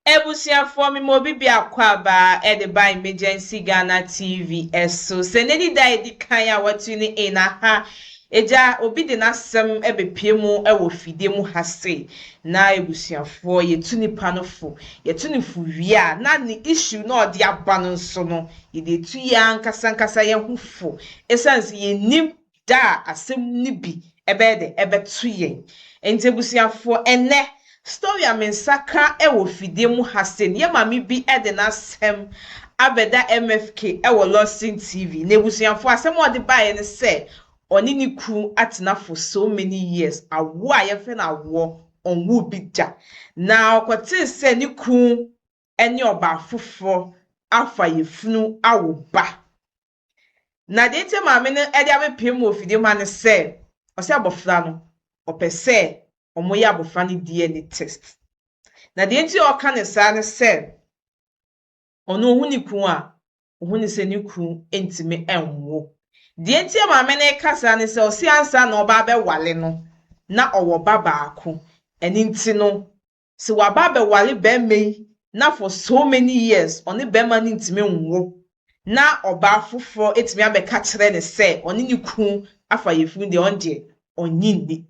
Abusuafoɔ me ma obi biako aba de ba Emergency Ghana TV so. Sɛ nnɛ ne da a ɛdi kan a wa tune in aha, agya obi de n'asɛm bɛpue mu wɔ fidie mu ha sei. Na abusuafoɔ yɛtu nipa no fo, yɛtu no fo wie a na ne issue na ɔde aba no nso no, yɛde etu yɛn ankasa ankasa yɛn ho fo. Ɛsiane sɛ yɛnnim da a asɛm no bi ɛbɛyɛ de ɛbɛto yɛn. Nti abusuafoɔ, ɛnnɛ story a me nsa ka wɔ fidie mu ha sei no, yɛ maame bi de n'asɛm abɛda MFK wɔ Lawson TV. Na abusuafoɔ, asɛm a ɔde baeɛ ne sɛ ɔne ne kunu atena for so many years. Awoɔ a yɛfrɛ no awoɔ, ɔnwo bi da. Na ɔkɔtee sɛ ne kunu ne ɔbaa foforɔ afa yafunu awo ba. Na deɛ nti maame no de abɛpiem wɔ fidie mu ha ne sɛ, ɔsɛ abɔfra no, ɔpɛ sɛ wɔyɛ abɔfra no DNA test. Na deɛ nti a ɔka ne saa ne sɛ, ɔno ohu ne kunu a, ohu ne sɛ ne kunu ntumi nwo. Deɛ nti a maame no ka saa ne sɛ, ɔsi ansa na ɔba abɛwale no, na ɔwɔ ba baako. Ɛno nti no, sɛ waba abɛwale barima yi na for so many years ɔne barima no ntumi nwo, na ɔbaa foforɔ etumi abɛka kyerɛ ne sɛ ɔne ne kunu afa yafunu deɛ, ɔno deɛ ɔnnye nni.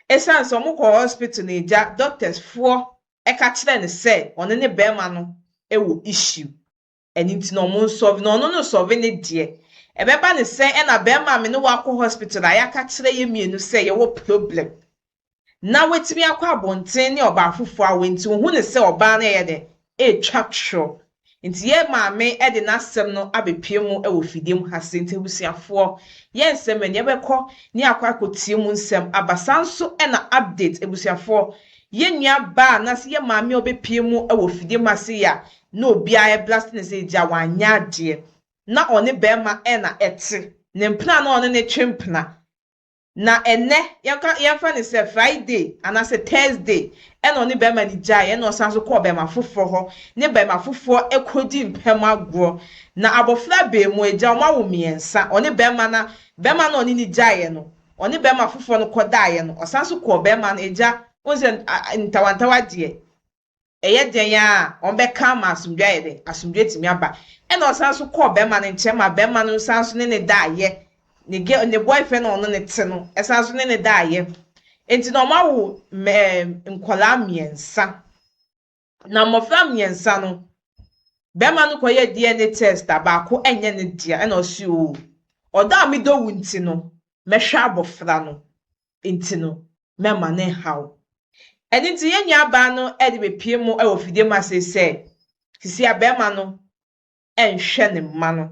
Esiane sɛ wɔkɔ hospital na egya doctors foɔ ɛka kyerɛ ne sɛ ɔne ne barima no wɔ issue. Ɛno nti na ɔmo nsolve na ɔno no solve ne deɛ. Ɛbɛba ne sɛ ɛna barima a me ne wo akɔ hospital a yɛaka kyerɛ yɛn mmienu sɛ yɛwɔ problem, na watumi akɔ abɔnten ne ɔbaa foforɔ awo nti ohun ne sɛ ɔbaa no yɛ dɛ etwa torɔ. Nti yɛn maame de n'asɛm no abɛpue mu wɔ fidie mu ha se. Nti abusuafoɔ, yɛn nsɛm ani yɛbɛkɔ ne akɔ akɔtie mu nsɛm aba. Saa nso ɛna update, abusuafoɔ, yɛn nua baa anaasɛ yɛn maame a ɔbɛpue mu wɔ fidie mu ase yi a na obiara blast ne sɛ gya wanyɛ adeɛ na ɔne bɛrima ɛna ɛte ne mpena na ɔne ne twe mpena. Na ɛnɛ yɛnka yɛmfa ne sɛ Friday anaasɛ Thursday ɛna ɔne bɛrima no gyae, ɛna ɔsan so kɔɔ bɛrima foforɔ hɔ ne bɛrima foforɔ ɛkɔdi mpɛm agorɔ. Na abɔfra beemu agya wɔn awo mmiɛnsa. Ɔne bɛrima na bɛrima no ɔne ne gyaeɛ no, ɔne bɛrima foforɔ no kɔdaeɛ no, ɔsan so kɔɔ bɛrima no agya wɔn sɛ ntawantawa deɛ ɛyɛ den a wɔn bɛka ama asomdwe ayɛ den, asomdwe tumi aba. Ɛna ɔsan so kɔɔ bɛrima no nkyɛn ma bɛrima no san so ne ne daeɛ, ne girl, ne boyfriend na ɔno ne te no, ɛsan so ne ne daeɛ. Nti na wɔn awo nkwadaa mmiɛnsa. Na mmɔfra mmiɛnsa no, bɛrima no kɔyɛ DNA test a baako nyɛ ne dea. Ɛna ɔsi o, ɔdɔ a medɔ wo nti no, mɛhwɛ abɔfra no, nti no mɛma ne haw. Ɛno nti yɛn nua baa no de bepie mu wɔ fidie mu ase sɛ sisi a bɛrima no nhwɛ ne mma no.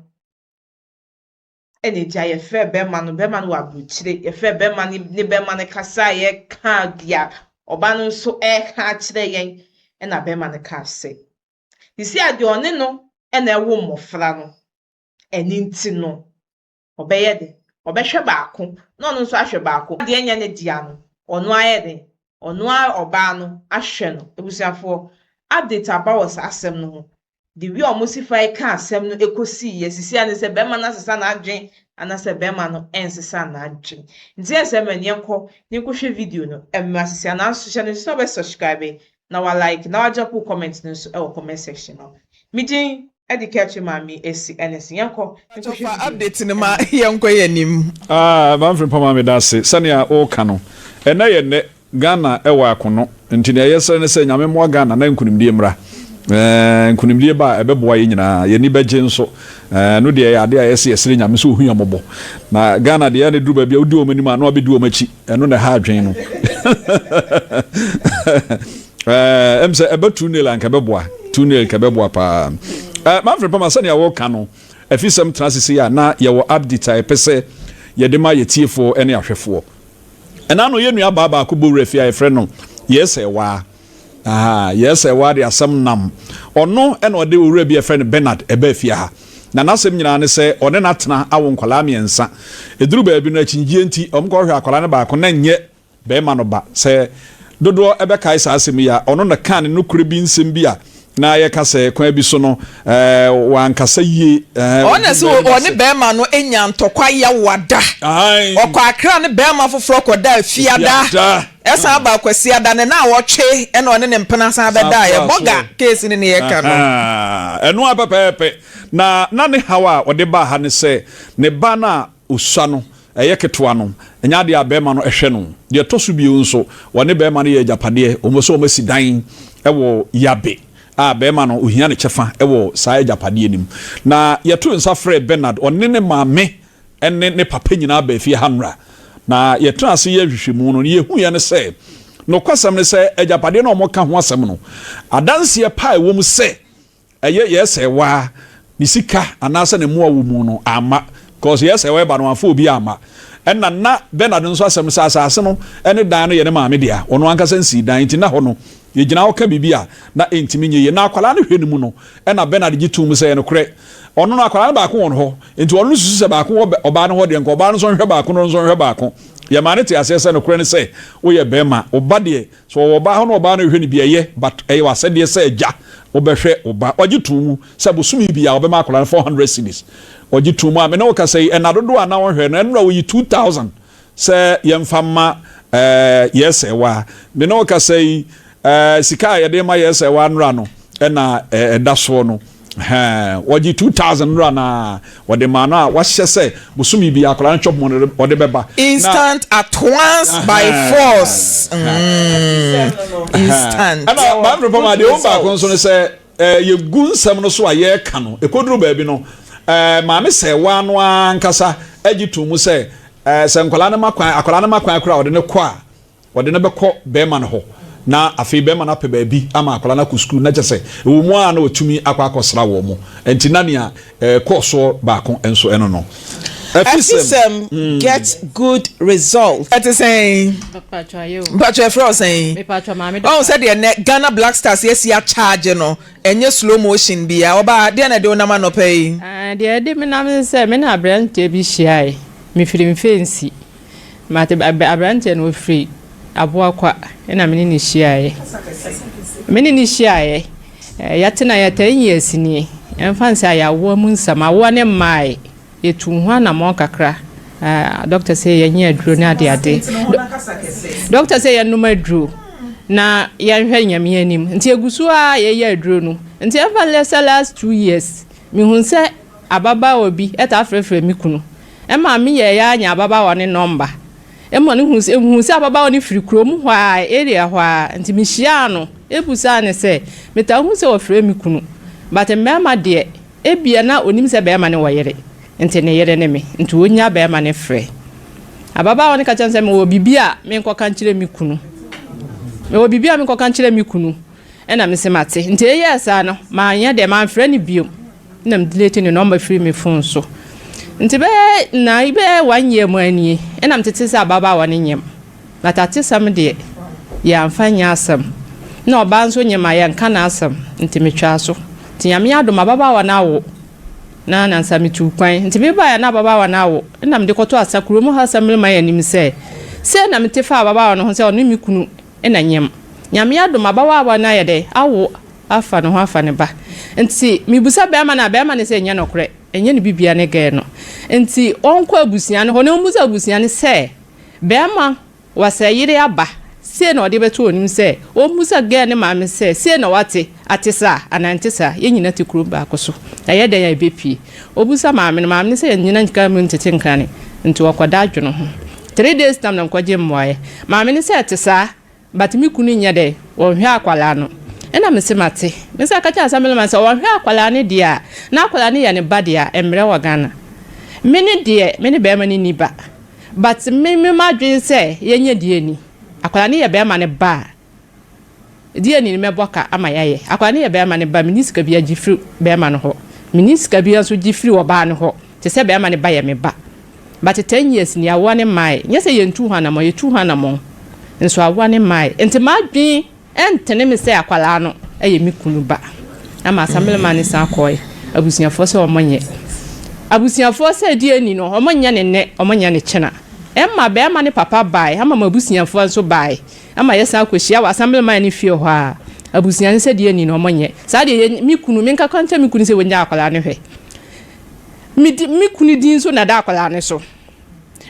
Ɛna agya yɛfrɛ bɛrima no, bɛrima no wɔ aburokyire, yɛfrɛ bɛrima no ne bɛrima no kasa a yɛka deɛ ɔbaa no nso ɛreka akyerɛ yɛn. Ɛna bɛrima no kaa sɛ sisi a deɛ ɔne no ɛna ɛwɔ mmɔfra no, ɛne nti no ɔbɛyɛ de ɔbɛhwɛ baako na ɔno nso ahwɛ baako. Deɛ nyɛ ne dea no, ɔno ayɛ de ɔno a ɔbaa no ahwɛ no. Abusuafoɔ, update aba wɔ saa asɛm no ho. The way a wɔn si fa ka asɛm no ekosi yɛ sisi a ne sɛ bɛrima no asesa n'adwen anaasɛ bɛrima no ɛnsesa n'adwen. Nti yɛn sɛ mɛ yɛnkɔ ne nkɔhwɛ video no ɛmma sisi anaa nso hyɛ no nso sɛ ɔbɛ subscribe na wa like na wa drop comment no nso ɛwɔ comment section no. Megyin ɛde kɛkyɛ maame esi ɛne si yɛnkɔ nkɔhwɛ video update no ma yɛnkɔ yɛ anim. Ah, Manfred Pama, me da ase. Sɛnea wɔreka no, ɛnɛ yɛ nnɛ Ghana ɛwɔ akono, nti nea yɛsrɛ ne sɛ Nyame mmoa Ghana na nkonimdie mmra. Nkonimdie ba a, ɛbɛboa yɛ nyinaa, yɛni bɛgye nso. No deɛ ɛyɛ adeɛ a yɛsɛ yɛsrɛ Nyame sɛ ɔhu yɛn mmɔbɔ. Na Ghana deɛ, ɛne duru baabi a wodi wɔn anim a na wabɛdi wɔn akyi, ɛno na ɛha adwene no. Sɛ ɛbɛ 2-0 a, nka ɛbɛboa. 2-0 nka ɛbɛboa paa. Manfred Pama, sɛnea wɔreka no, afisɛm tena sisi a na yɛwɔ update a yɛpɛ sɛ yɛde ma yɛtiefoɔ ne ahwɛfoɔ. Ɛna no yɛ nua baa baako bɔ wura fie a yɛfrɛ no Yɛsɛ Waa. Yɛsɛ Waa de asɛm nam ɔno ɛna ɔde owura bi a yɛfrɛ no Bernard ɛbaa fie ha. Na n'asɛm nyinaa ne sɛ ɔne n'atena awo nkwadaa mmiɛnsa. Ɛduru baabi no, akyinnyie nti ɔmo kɔhwɛ akwadaa no baako na nyɛ bɛrima no ba. Sɛ dodoɔ ɛbɛkae saa asɛm yi a, ɔno na kaa ne nokorɛ bi nsɛm bi a Na yɛka sɛ kwan bi so no, ɛɛ wankasa yie. Ɛɛ Ɔna sɛ ɔne bɛrima no nya ntɔkwa Yawoada. Ɔkɔ Accra ne bɛrima foforɔ kɔdaa Fiada. Ɛsan aba Kwasiada ne na awɔtwe ɛna ɔne ne mpena san bɛdaeɛ. Bɔga case no ne yɛka no. Ɛno ara pɛpɛɛpɛ. Na na ne haw a ɔde baa ha ne sɛ ne ba no a ɔsua no, ɛyɛ ketewa no, ɛnyɛ adeɛ a barima no hwɛ no. Deɛ ɛtɔ so bio nso, wɔne barima no yɛ agyapadeɛ. Wɔn sɛ wɔasi dan wɔ Yabe a barima no ɔhia ne kyɛfa wɔ saa agyapadeɛ no mu. Na yɛtoo nsa frɛɛ Bernard, ɔne ne maame ne ne papa nyinaa baa fie ha nnora. Na yɛtenaa ase yɛɛ nhwehwɛmu no, deɛ yɛhuiɛ ne sɛ, nokwasɛm ne sɛ agyapadeɛ no a wɔka ho asɛm no, adanseɛ pa a ɛwɔ mu sɛ Ɛyɛ yɛɛ sɛ waa ne sika anaasɛ ne mmoa wɔ mu no amma cause yɛɛ sɛ ɛba no wamfa obi amma. Ɛna na Bernard nso asɛm sɛ asase no ne dan no yɛ ne maame dea, ɔno ankasa nsii dan nti na hɔ no yɛgyina hɔ ka biribi a na ɛntumi nyɛ yie. Na akwadaa no hwɛ no mu no ɛna Bernard gye too mu sɛ ɛyɛ nokorɛ ɔno no akwadaa no baako wɔ ne hɔ nti ɔno no susu sɛ baako wɔ ɔbaa no hɔ deɛ nka ɔbaa no nso nhwɛ baako no nso nhwɛ baako. Yɛmaa no tee aseɛ sɛ nokorɛ ne sɛ woyɛ barima, wo ba deɛ Sɛ ɔwɔ ɔbaa hɔ na ɔbaa no rehwɛ no bi a, ɛyɛ, but ɛyɛ w'asɛdeɛ sɛ agya wobɛhwɛ wo ba. Ɔgye too mu sɛ bosome biara ɔbɛma akwadaa no 400 cedis. Ɔgye too mu a, me ne wo kasa yi, ɛnna dodoɔ a na ɔnhwɛ no, ɛnora ɔyi 2000 sɛ yɛmfa mma ɛɛ Yɛsɛwa. Me ne wo kasa yi, ɛɛ sika a yɛde ma Yɛsɛwa nnora no ɛna ɛda soɔ no. Hɛn, wɔgye 2000 nnora no a, wɔde maa no a wahyɛ sɛ bosome biara akwadaa no chop money ɔde bɛba. Na Instant at once by force mm, instant. Ɛna Bible pam adeɛ wɔn baako nso no sɛ ɛɛ yɛgu nsɛm no so a yɛreka no ɛkɔduru baabi no ɛɛ maame sɛ waa no ankasa agye to mu sɛ ɛɛ sɛ nkwadaa no ma kwan akwadaa no ma kwan koraa ɔde no kɔ a Wɔde no bɛkɔ barima no hɔ, na afei barima no apɛ baabi ama akwadaa no akɔ sukuu, na kyerɛ sɛ, ɛwɔ mu ara na watumi akɔ akɔsra wɔn. Enti na nea ɛkɔɔ soɔ baako nso ɛno no. Afisɛm get good result. Ɛte sɛn? Mpakyɛ yɛfrɛ wo sɛn? Wahu sɛdeɛ nnɛ Ghana Black Stars yɛasi akyagye no, ɛnyɛ slow motion biaa. Ɔbaa, deɛn na ɛde wo nam anɔpa yi? Deɛ ɛde me nam ne sɛ, me ne aberanteɛ bi hyiae. Mefiri Mfensi. Mate aberanteɛ no ɔfiri Aboakwa na me ne no hyiaeɛ. Me ne no hyiaeɛ, yɛatena yɛ 10 years nie. Ɛmfa nsɛ a yɛawoa mu nsɛm, awoa ne mmae. Yɛtuu ho anammɔn kakra. Dɔkta sɛ yɛnyɛ aduro ne adeade. Dɔkta sɛ yɛnnom aduro na yɛnhwɛ Nyame anim. Nti yɛgu so ara yɛyɛ aduro no. Nti ɛmfa sɛ last 2 years, mehu sɛ ababaawa bi taa frɛfrɛ me kunu. Ɛma me yɛeɛ ara nya ababaawa no nɔmba. Ɛma no hu sɛ, huu sɛ ababaawa no firi kurom hɔ ara, area hɔ ara. Nti mehyiaa no, ɛbusaa no sɛ, metaa hu sɛ ɔfrɛ me kunu, but mmarima deɛ, ebia na ɔnim sɛ barima no wɔ yere, nti ne yere ne me, nti ɔnnya barima no frɛ. Ababaawa no ka kyerɛɛ me sɛ mewɔ biribi a menkɔka nkyerɛ me kunu. Mewɔ biribi a menkɔka nkyerɛ me kunu. Ɛna mese mate. Nti ɛyɛɛ saa no, manyɛ dɛ, mamfrɛ no bio. Na me delete ne number firi me phone so. Nti bɛyɛ na bɛyɛ one year mu anie, ɛna metete sɛ ababaawa no nyem. But atesɛm deɛ, yɛamfa nyɛ asɛm. Na ɔbaa nso nyem a, yɛnka n'asɛm. Nti metwaa so. Nti Nyame adom, ababaawa no awo. Na nansa metuu kwan. Nti mebaeɛ na ababaawa no awo. Ɛna mede kɔtoo asa kurom ha assemblyman anim sɛ, sei na mete faa ababaawa no ho sɛ ɔne me kunu na nyem. Nyame adom, ababaawa no ayɛ dɛ? Awo afa ne ho afa ne ba. Nti mebisa bɛɛma no a, bɛɛma no sɛ ɛnyɛ nɔkorɛ, ɛnyɛ ne bibia ne gɛɛ no. Nti ɔnkɔ abusua no hɔ na ɔmmusa abusua no sɛ, bɛɛma wasɛ yere aba, sei na ɔde bɛto ɔnim sɛ, ɔmmusa gɛɛ no maame sɛ, sei na wate, ate saa anaa ɛnte saa, yɛn nyina te kuro baako so, ɛyɛ dɛn a ɛbɛpie. Ɔbusa maame no, maame no sɛ yɛn nyina nka mu ntete nkrane, nti ɔkɔda adwene ho. 3 days time na mekɔgye mmuaeɛ. Maame no sɛ ɛte saa, but me kunu nyɛ dɛ, ɔnhwɛ akwadaa no. Ɛna mese mate. Me nsa ka kyerɛ assemblyman sɛ ɔnhwɛ akwadaa no deɛ a, na akwadaa no yɛ ne ba deɛ a, mmerɛ wɔ Ghana. Me ne deɛ, me ne bɛrima no nni ba. But me me m'adwene sɛ yɛnyɛ deɛ ni. Akwadaa no yɛ bɛrima no ba a, deɛ ni no mɛbɔ ka ama yɛayɛ. Akwadaa no yɛ bɛrima no ba, menni sika biara gye firi bɛrima no hɔ. Menni sika biara nso gye firi ɔbaa no hɔ. Te sɛ bɛrima no ba yɛ me ba. But 10 years ni awoa ne mmae. Nyɛ sɛ yɛntu ho anammɔn, yɛtu ho anammɔn. Nso awoa ne mmae. Nti m'adwene ɛntene me sɛ akwadaa no yɛ me kunu ba. Ama assemblyman no san kɔe. Abusuafoɔ sɛ wɔn nyɛ. Abusuafoɔ sɛ deɛ ni no, wɔn nyɛ ne nnɛ, wɔn nyɛ ne kyena. Ɛma bɛrima ne papa bae, ama m'abusuafoɔ nso bae. Ama yɛsan akɔhyia wɔ assemblyman no fie hɔ a. Abusua no sɛ DNA no ɔmo nyɛ. Saa deɛ yɛ me kunu, menka kora nkyerɛ me kunu sɛ wɔnya akwadaa no hwɛ. Me di, me kunu din nso na ɛda akwadaa no so.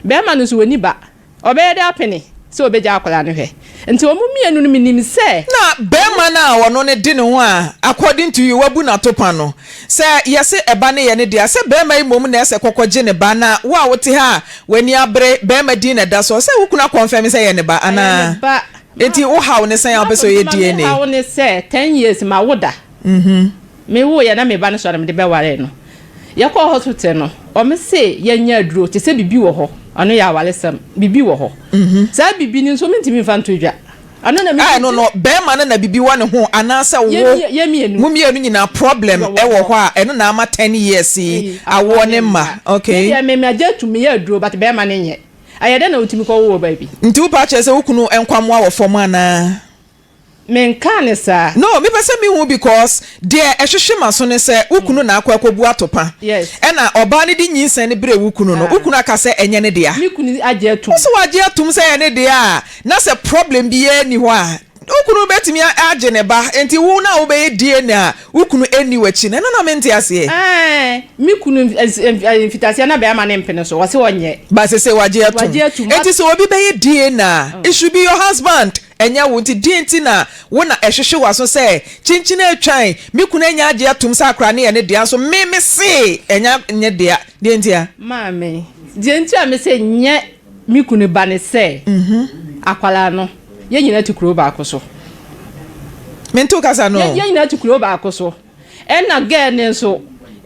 Bɛrima no nso wɔnni ba. Ɔbɛyɛ dɛ apene sɛ ɔbɛgya akwadaa no hwɛ. Nti wɔn mmienu no menim sɛ. Na bɛrima no a ɔno no de ne ho a according to you wabu no atopa no, sɛ yɛse ɛba no yɛ ne dea, sɛ bɛrima yi mmom na ɛsɛ kɔkɔ gye ne ba na wo a wote ha a w'ani abere bɛrima din na ɛda so, sɛ wo kunu akɔnfɛme sɛ ɛyɛ ne ba Ɛyɛ ne anaa? ba. Enti wo haw ne sɛn a wopɛ sɛ ɔyɛ Ma me DNA? haw ne sɛ ten years mawo da. Me woeɛ na me ba no sua na mede bɛwaree no. Yɛkɔɔ hospital no, wɔn se yɛnyɛ aduro te sɛ bibi wɔ hɔ, ɔno yɛ awaresɛm, bibi wɔ hɔ. Saa bibi no nso mentumi mfa nto dwa. Ɔno na A me ɛno no bɛɛma no na bibi wɔ ne ho anaasɛ wo Yɛ mmienu. mo mmienu nyinaa problem Wɔ ɛwɔ hɔ. hɔ a ɛno na ama ten years yi awoɔ Awoɔ ne ne mma mma. Me okay. deɛ me magye atum meyɛ aduro but bɛɛma no nyɛ. Ɛyɛ dɛn na wotumi kɔwo wɔ baabi? Nti wopɛ akyerɛ sɛ wo kunu nkwammoa wɔ fam anaa? Menkaa no saa. No, mepɛ sɛ mehu because deɛ ɛhwehwe m'aso ne sɛ wo kunu na akɔ akɔbu atopa Yes. ɛna ɔbaa no de nyinsɛn no brɛɛ wo kunu no, wo kunu aka sɛ ɛnyɛ ne dea. Me kunu agye atum. Wo sɛ wagye atum sɛ ɛyɛ ne dea a, na sɛ problem biara nni hɔ a, wo kunu bɛtumi agye ne ba. Nti wo no a wobɛyɛ DNA a wo kunu nni w'akyi no, ɛno na mente aseɛ. Ɛɛ, me kunu mfitaseɛ na bɛrima no mpene so, ɔse ɔnyɛ. But sesei wagye atum. Wagye atum. Nti sɛ obi bɛyɛ DNA a, it should be your husband, ɛnyɛ wo. Nti deɛn nti na wo na ɛhwehwe w'aso sɛ kyinkyin atwan, me kunu anya agye atum sɛ akora no yɛ ne dea nso me mese ɛnya nye dea, deɛn ntia? Maame, deɛ nti a mese nyɛ me kunu ba ne sɛ, akwadaa no, yɛn nyinaa te kuro baako so. Mente wo kasa no o. Yɛn nyinaa te kuro baako so. Ɛna girl no nso,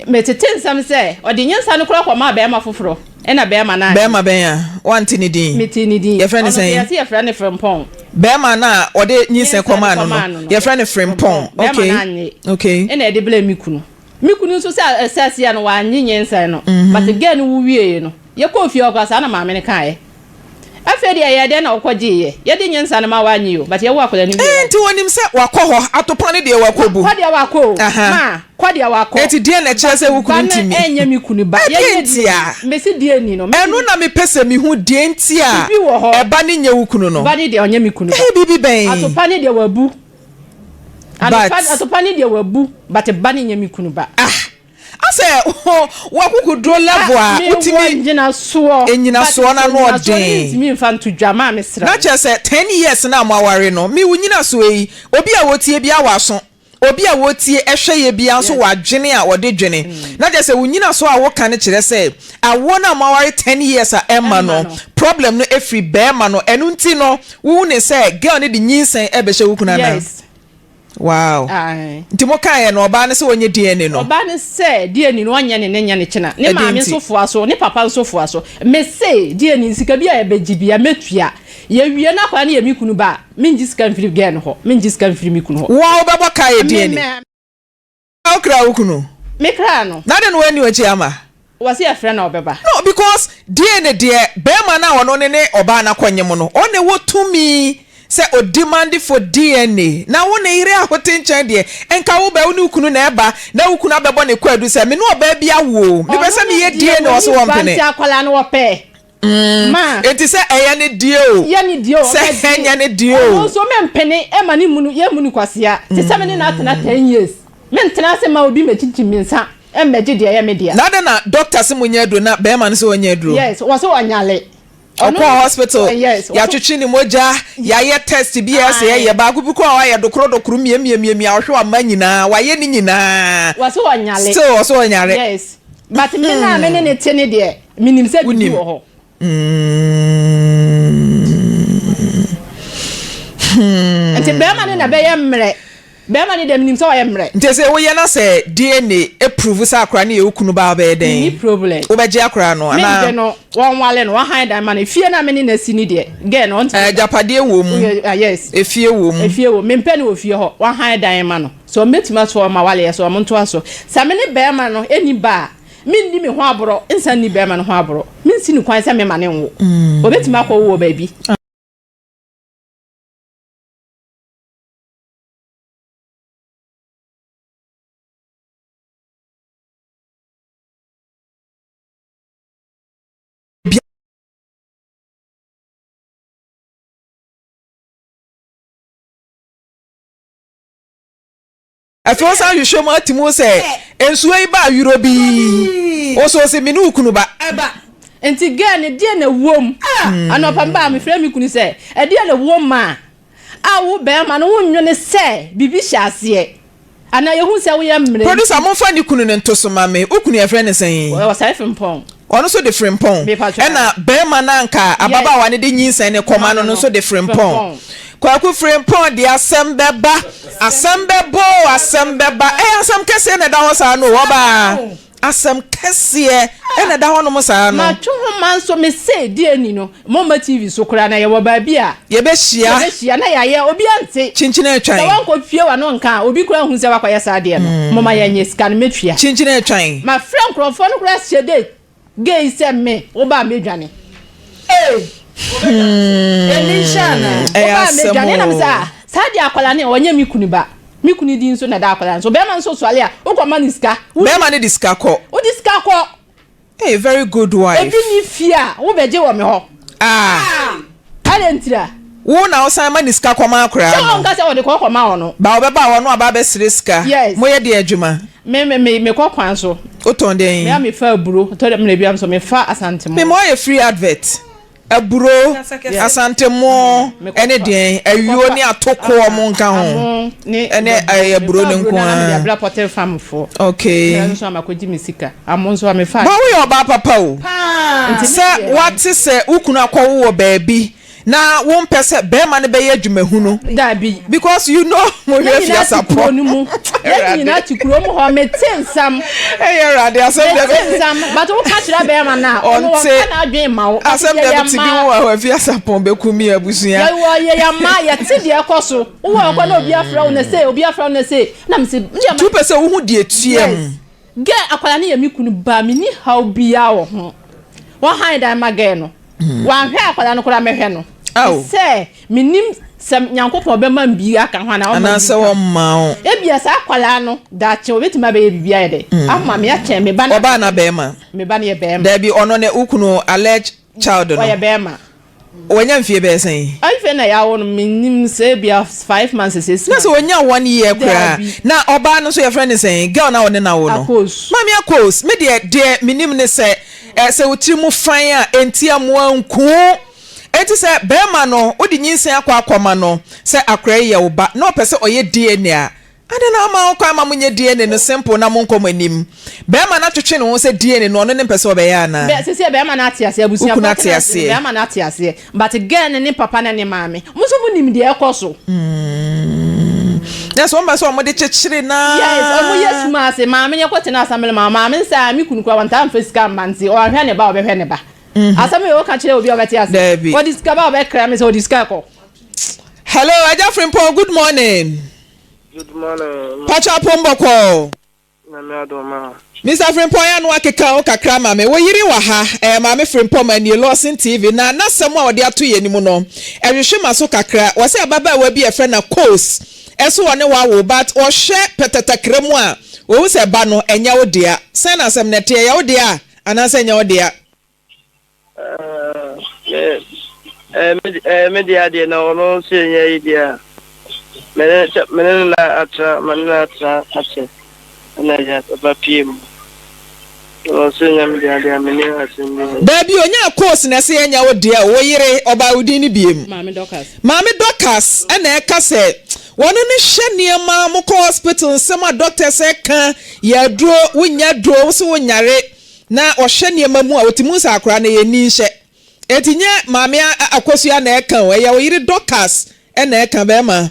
metete nsɛm sɛ ɔde nyansa no koraa kɔmaa barima foforɔ, ɛna barima no annye. Barima bɛn a? Woante ne din? Metee ne din. Yɛfrɛ no Ɔno nso sɛn? yɛse yɛfrɛ no Frimpong. Barima no a ɔde nyinsɛn Nyinsɛn no kɔmaa no kɔmaa no, no no, yɛfrɛ no Frimpong. Barima Okay, no annye. okay. Ɛna ɛde brɛɛ me kunu. Me kunu nso sɛ ahyɛaseɛ no wannye nyinsɛn no, but girl no wu wieeɛ no, yɛkɔɔ fie hɔ koraa saa na maame no kaeɛ. Afei deɛ ɛyɛɛ dɛn na wokɔgyeeɛ? Yɛde nyensa no ma woannye o, but yɛwoo akwadaa no wie Ee, a. nti wɔnim sɛ wakɔ hɔ, atopa no deɛ wakɔbu. Kɔ deɛ wakɔ o, Aha. ma, kɔ deɛ wakɔ. Enti deɛn na ɛkyerɛ sɛ wo But ba kunu no ntumi? ɛnyɛ me kunu ba. Ɛdeɛn Yɛnyɛ ntia? DNA. Mese DNA no, me Ɛno na mepɛ sɛ mehu, deɛ nti a Biribi wɔ hɔ. ɛba no nyɛ wo kunu no. Ba no deɛ ɔnyɛ me kunu ba. Ɛyɛ biribi bɛn? Atopa no deɛ wabu. But. Atopa, atopa no deɛ wabu, but ba no nyɛ me kunu ba. Ah! Asɛ w'akokoduro level a wotumi Nnyinasoɔ nnyinasoɔ no ano ɔden. Ntumi nfa nto dwa maa me srɛ Na kyerɛ sɛ 10 years no a moaware no, me wo nnyinasoɔ yi, obi a ɔtie biara wɔ aso, obi a ɔtie ɛhwɛ yɛ biara nso wɔ adwene a ɔde dwene. Na kyerɛ sɛ wo nnyinasoɔ a woka no kyerɛ sɛ awoɔ no a moaware 10 years a ɛmma no, problem no firi barima no, ɛno nti no wohu no sɛ girl no de nyinsɛn ɛbɛhyɛ wo kunu anaa? Yes. Wow. Ae. Nti mo kaeɛ no ɔbaa no sɛ ɔnyɛ DNA no? Ɔbaa no sɛ DNA no ɔnyɛ ne ne nyɛ ne kyena. Ne Ɛdeɛn maame nti? nso foa so, ne papa nso foa so. Me se DNA no sika bi a yɛbɛgye bia mɛtua. Yɛwie na akwadaa no yɛ me kunu ba a, mengye sika mfiri girl no hɔ, mengye sika mfiri me kunu hɔ. Wo a wobɛbɔ ka yɛ Me DNA? me. Wo kra wo kunu? Me kra no. Na adɛn na wanni w'akyi amma? Wɔse yɛfrɛ no a ɔbɛba. No because DNA deɛ bɛɛma no a ɔno ne ne ɔbaa no akɔnyem no ɔna ɛwɔ tumi sɛ o demande for DNA na wo ne yere a wote nkyɛn deɛ nka wo bɛ wo ne wo kunu na ɛba na wo kunu abɛbɔ ne kwaadu sɛ me ne ɔbaa bi awo o mepɛ Ɔno sɛ ne meyɛ deɛ DNA ɔse wɔni ba wɔmpene. nti akwadaa no wɔpɛ ma. Enti sɛ ɛyɛ ne deɛ o Yɛ ne deɛ o sɛ ɔbɛgye. ɛnyɛ ne deɛ Ɔno o. nso mempene ɛma ne munu yɛmmu no kwasea te sɛ me ne no atena 10 years. Mentena ase mma obi mmɛkyinkyim me nsa mmɛgye deɛ ɛyɛ me dea. Na adɛn na doctor se monyɛ aduro na bɛɛma no se ɔnyɛ aduro? Yes, wɔse ɔnyale. Ɔno Ɔkɔɔ hospital, yes, wɔse. yɛatwetwe ne mogya, yɛayɛ test bi a ɛsɛ Ae. yɛyɛ, baako bi koraa wayɛ dokoro dokoro miamiamiamia ɔhwɛ wama nyinaa, wayɛ ne nyinaa. Wɔse ɔnyale. Still ɔse ɔnyare. Yes, but me no a me ne no te no deɛ, menim sɛ biribi Wonim. wɔ hɔ. Mm. Nti bɛɛma no na ɛbɛyɛ mmerɛ. Bɛɛma no deɛ menim sɛ ɔyɛ mmerɛ. Nti sɛ woyɛ na sɛ DNA prove sɛ akora no yɛ wo kunu ba a wobɛyɛ dɛn? Menni problem. Wobɛgye akora no anaa? Mengye no, wɔnwale no, wɔhan dan ma no. Efie no a me ne no asi no deɛ, girl no ɔntumi. Agyapadeɛ wɔ mu. Yes. Efie wɔ mu. Efie wɔ mu. Mempɛ no wɔ fie hɔ. Wɔhan dan ma no. Sɛ wɔbɛtumi atoa wɔn awaleɛ so a, wɔntoa so. Sɛ me ne bɛɛma no nni ba a, menni me ho aborɔ, nsan nni bɛɛma no ho aborɔ. Mensi no kwan sɛ memma no nwo. Ɔbɛtumi akɔwo wɔ baabi. Afei wosan hwehwɛ mu ate mu sɛ nsuo yi ba ayorobii. Wo so ose me ne wo kunu ba. Ɛba. Nti girl no deɛ na ɛwom. Anɔpa me baa me frɛ me kunu sɛ ɛdeɛ na ɛwom ma a wo bɛɛma no wo nwene sɛ biribi hyɛ aseɛ anaa yɛhu sɛ woyɛ mmerɛ nti. Producer momfa ne kunu no nto so ma me. Wo kunu yɛfrɛ no sɛn? Ɔsɛe Frimpong. Ɔno nso de frempɔn. Ɛna barima no anka ababaawa no de nyinsɛn no kɔma no no nso de frempɔn. Kwaku frempɔn de asɛm bɛba, asɛm bɛba o, asɛm bɛba. Ɛyɛ asɛm kɛseɛ na ɛda hɔ saa no o, ɔbaa. Asɛm kɛseɛ ɛna ɛda hɔ nom saa no. Matwe ho ma nso me se deɛ ni no, momma TV so koraa na yɛwɔ baabi a. Yɛbɛhyia. Yɛbɛhyia na yɛayɛ, obi ante. Kyinkyini atwan. Sɛ wankɔ fie w'ano nka a, obi koraa nhu sɛ wakɔyɛ saa adeɛ no. Momma yɛnyɛ, sika no mɛtua. Kyinkyini atwan. Mafrɛ nkurɔfoɔ no koraa hyɛ date, gay sɛ me, wo ba a mɛdwane. Ee! Ɛni nhyɛ anaa? Wo Ɛyɛ ba a asɛm mɛdwane, ɛna me sɛ oo. ah, saa deɛ akwadaa no ɔnyɛ me kunu ba. Me kunu din nso na ɛda akwadaa no so. Bɛrima nso sɔre a, wokɔma no sika. Bɛrima no de sika kɔ. Wode sika kɔ. Hey very good wife. Ebi ni fie a wo bɛ gye wɔ me hɔ. Ah. Adɛn ntira. Wo na wo san ma ne sika kɔ ma akoraa no. Sɛ ɔnka sɛ ɔde kɔ kɔ ma ɔno. Ba ɔbɛba a ɔno aba abɛsrɛ sika. Yes. Mo yɛ deɛn adwuma. Me me me me kɔ kwan so. Wo tɔn deɛn. Me a me fa aburo tɔ dɛ mmerɛ bi a nso me fa asante mo. Me ma ɔyɛ free advert. Aburo, Asantemo ne deɛn, ayuo ne atokoɔ mo nka ho ɛne ɛyɛ aburo no nko ara. Okay. Ba woyɛ ɔbaa papa o. Sɛ wate sɛ wo kunu akɔwo wɔ baabi na wompɛ sɛ bɛrima no bɛyɛ adwumahunu. Dabi. Because you know mo hwɛ Yɛn nyinaa te fiasapɔ. kuro no mu. Yɛn nyinaa te kuro mu hɔ. Mete nsɛm. Ɛyɛ awurade asɛm deɛ Mete nsɛm. But woka kyerɛ bɛrima no a, ɔno Ɔnte. ɔmfa n'adwene mma wo. Ɔte Asɛm deɛ yɛyɛ mete bi mmaa. ho wɔ afiasapɔn bɛku mi abusua. Yɛwɔ yɛyɛ mmaa yɛte deɛ ɛkɔ so. Wowɔ hɔ na obi afrɛ wo na sei, obi afrɛ wo na sei. Na mese, me deɛ Nti wopɛ sɛ wohu deɛ ɛtua mu. Yes. Girl akwadaa no yɛ me kunu ba menni haw biara wɔ ho. Wɔhan dan ma girl no. Wanhwɛ akwadaa no koraa mɛhwɛ no. Sɛ menim sɛ Nyankopɔn bɛma me bi aka ho anaa ɔmma me bi Anaasɛ ɔmma wo. Ebia saa akwadaa no daakye obetumi abɛyɛ biribi ayɛ dɛ ama me akyɛn me ba no. Ɔbaa anaa bɛrima? Me ba no yɛ bɛrima. Dabi ɔno ne wo kunu alleged child no. Ɔyɛ bɛrima. Wanya mfie bɛyɛ sɛn? Afei na yɛawo no, mennim sɛ ebia 5 months 6 Na months. sɛ wanya one year koraa. Daabi. Na ɔbaa no nso yɛfrɛ no sɛn? Girl no a ɔne no awo no. Akos. Maame Akos, me deɛ deɛ menim ne sɛ ɛ sɛ wo tiri mu fan a ɛnti amoa nku wo. Enti sɛ bɛrima no wode nyinsɛn akɔ akɔma no sɛ akora yi yɛ wo ba na ɔpɛ sɛ ɔyɛ DNA a, adɛn na wama ho kwan ma monyɛ DNA no simple na monkɔ mo anim? Bɛrima no atwetwe ne ho sɛ DNA no ɔno ne mpɛ sɛ ɔbɛyɛ anaa? Bɛ sɛsɛ bɛrima no ate aseɛ Wo kunu abusuafoɔ ate tena ase no aseɛ. bɛrima no ate aseɛ but girl no ne papa no ne maame mo nso mo nim deɛ ɛkɔ so. Na sɛ wɔn bɛ sɛ wɔn de kyekyere naa. Yes ɔmo yɛ suma ase maame no ɛkɔ tena assembly ma maame no sɛ me kunu koraa wɔntaa nfa sika mma nti ɔnhwɛ ne ba ɔbɛhwɛ ne ba asɛm yɛ ɔka kyerɛ obi a ɔbɛte ase Daabi. ɔde sika ba ɔbɛkra me sɛ ɔde sika kɔ. Hello Agya Frimpong good morning. Good morning. Pacho apom bɔkɔɔ. Nyame adom a. Mister Frimpong yɛ ano akeka wo kakra ma me. Wo yere wɔ ha, ɛyɛ Maame Frimpong Manie Lawson TV, na n'asɛm a ɔde ato yɛn anim no, ɛhwehwe m'aso kakra. Wɔse ababaawa bi a yɛfrɛ no Akos nso wɔne wo awo but ɔhwɛ pɛtɛtɛkra mu a, ohu sɛ ba no, ɛnyɛ wo dea. Sɛn na asɛm no ɛteɛ? Ɛyɛ wo dea anaasɛ ɛnyɛ wo dea? Me deɛ adeɛ na ɔno nso nyɛ yi deɛ a me ne sɛ me ne no na atena ma ne na atena akyɛ ɛna yɛ ɛba pie mu ɔno nso nyɛ me deɛ adeɛ a me ne asɛm bi. Daabi onyaa course na ɛsɛ yɛnyɛ wo deɛ o wo yere ɔbaa wo din no biem. Maame Dorcas. Maame Dorcas ɛna ɛka sɛ wɔne no hwɛ nneɛma mokɔ hospital nsɛm a doctors ɛka yɛ aduro wonnya aduro wo se wonyare Na ɔhwɛ nneɛma mu a, ɔtumi hu sɛ akwadaa no, ɛyɛ ni nhyɛ. Enti nyɛ Maame Akosua na ɛreka o, ɛyɛ wo yere Dorcas na ɛreka, bɛrima.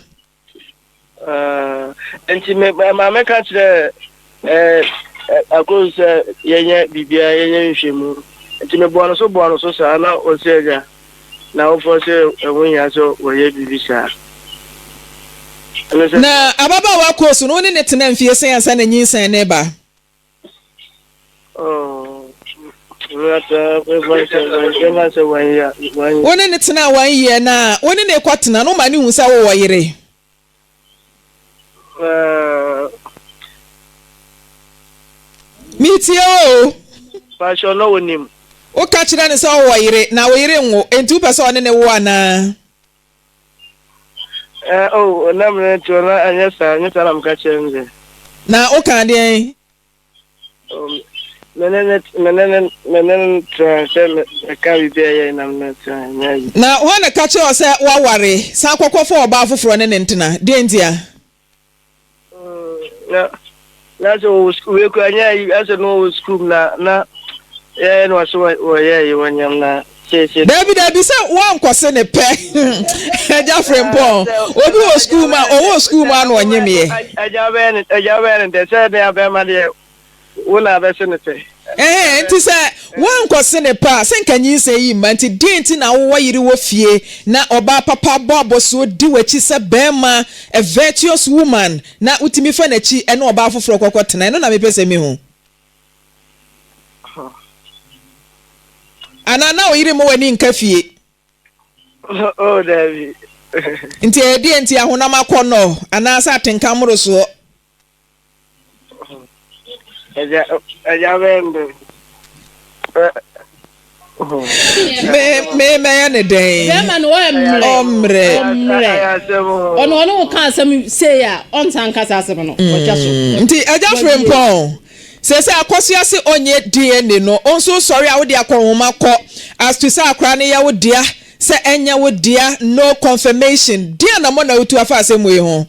Ah, enti me maame ka kyerɛɛ eh, Akosua sɛ yɛnyɛ biribiara, yɛnyɛ nhwɛmu. Enti meboa no so boa no so saa na ɔsɛ agya. Na awofoɔ sɛ ɛho hia sɛ wɔyɛ biribi saa. Ɛne sɛ. Na ababaawa Akosua no, wo ne no tenaa mfie sɛn ansa na nyinsɛn no reba? Wo ne no tenaa one year na wo ne no rekɔtena no woma no hu sɛ wowɔ yere? Metie wo o. Pakyɛ na onim. Woka kyerɛ no sɛ wowɔ yere na wo yere nwo enti wopɛ sɛ ɔne ne wo anaa? Eh, oh, na mene to na ɛnyɛ saa, ɛnyɛ saa na meka kyerɛ no deɛ. Na wokaa deɛn? Me ne no me ne no me ne no tenae sɛ meka biribi a ɛyɛ na me ne no tenae nyɛ ayi. Na hwan na ɛka kyerɛɛ wo sɛ woaware? San kɔ kɔfa ɔbaa foforɔ ne no ntena. Deɛn ntia? Na na sɛ ɔwɔ sukuu wei kura nyɛ ayi asɛ na ɔwɔ sukuu mu na na yɛyɛ na ɔsɛ wɔyɛ ayi wɔnyam na seesei. Dabi dabi sɛ woankɔse ne pɛ agya Frimpong obi wɔ sukuu mu a ɔwɔ sukuu mu a na ɔnyemeɛ. Agya wobɛyɛ ne agya wobɛyɛ ne dɛ sɛ ɛdɛn abɛɛma deɛ Wo na abɛse no pɛ. Ɛhɛɛ, nti sɛ woankɔse no pɛ a, sɛ nka nyinsɛn yi mma. Nti deɛn nti na wowɔ yere wɔ fie na ɔbaa papa bɔ abɔsoɔ di w'akyi sɛ bɛɛma, a virtuous woman, na wotumi fa n'akyi ne ɔbaa foforɔ kɔkɔ tena? Ɛno na mepɛ sɛ mehu. Anaa na wo yere mma w'ani nka fie? Oh, daabi. Nti ɛyɛ deɛn nti, ahonam akɔnnɔ anaasɛ atenka mmorosoɔ? Me me mɛyɛ ne dɛn? Bɛrima no ɔmmerɛ. Ɔmmerɛ. Ɔmmerɛ. Ɔno ɔne wo ka asɛm sei a ɔnsan nka saa asɛm no. Ɔtwa so. Nti Agya Frimpong, seesei Akosua se ɔnyɛ DNA no, wo nso wosɔre a wode akɔnhoma kɔ as to sɛ akwadaa no yɛ wo dea, sɛ ɛnyɛ wo dea, no confirmation. Deɛn anammɔn na wotu afa asɛm wei ho?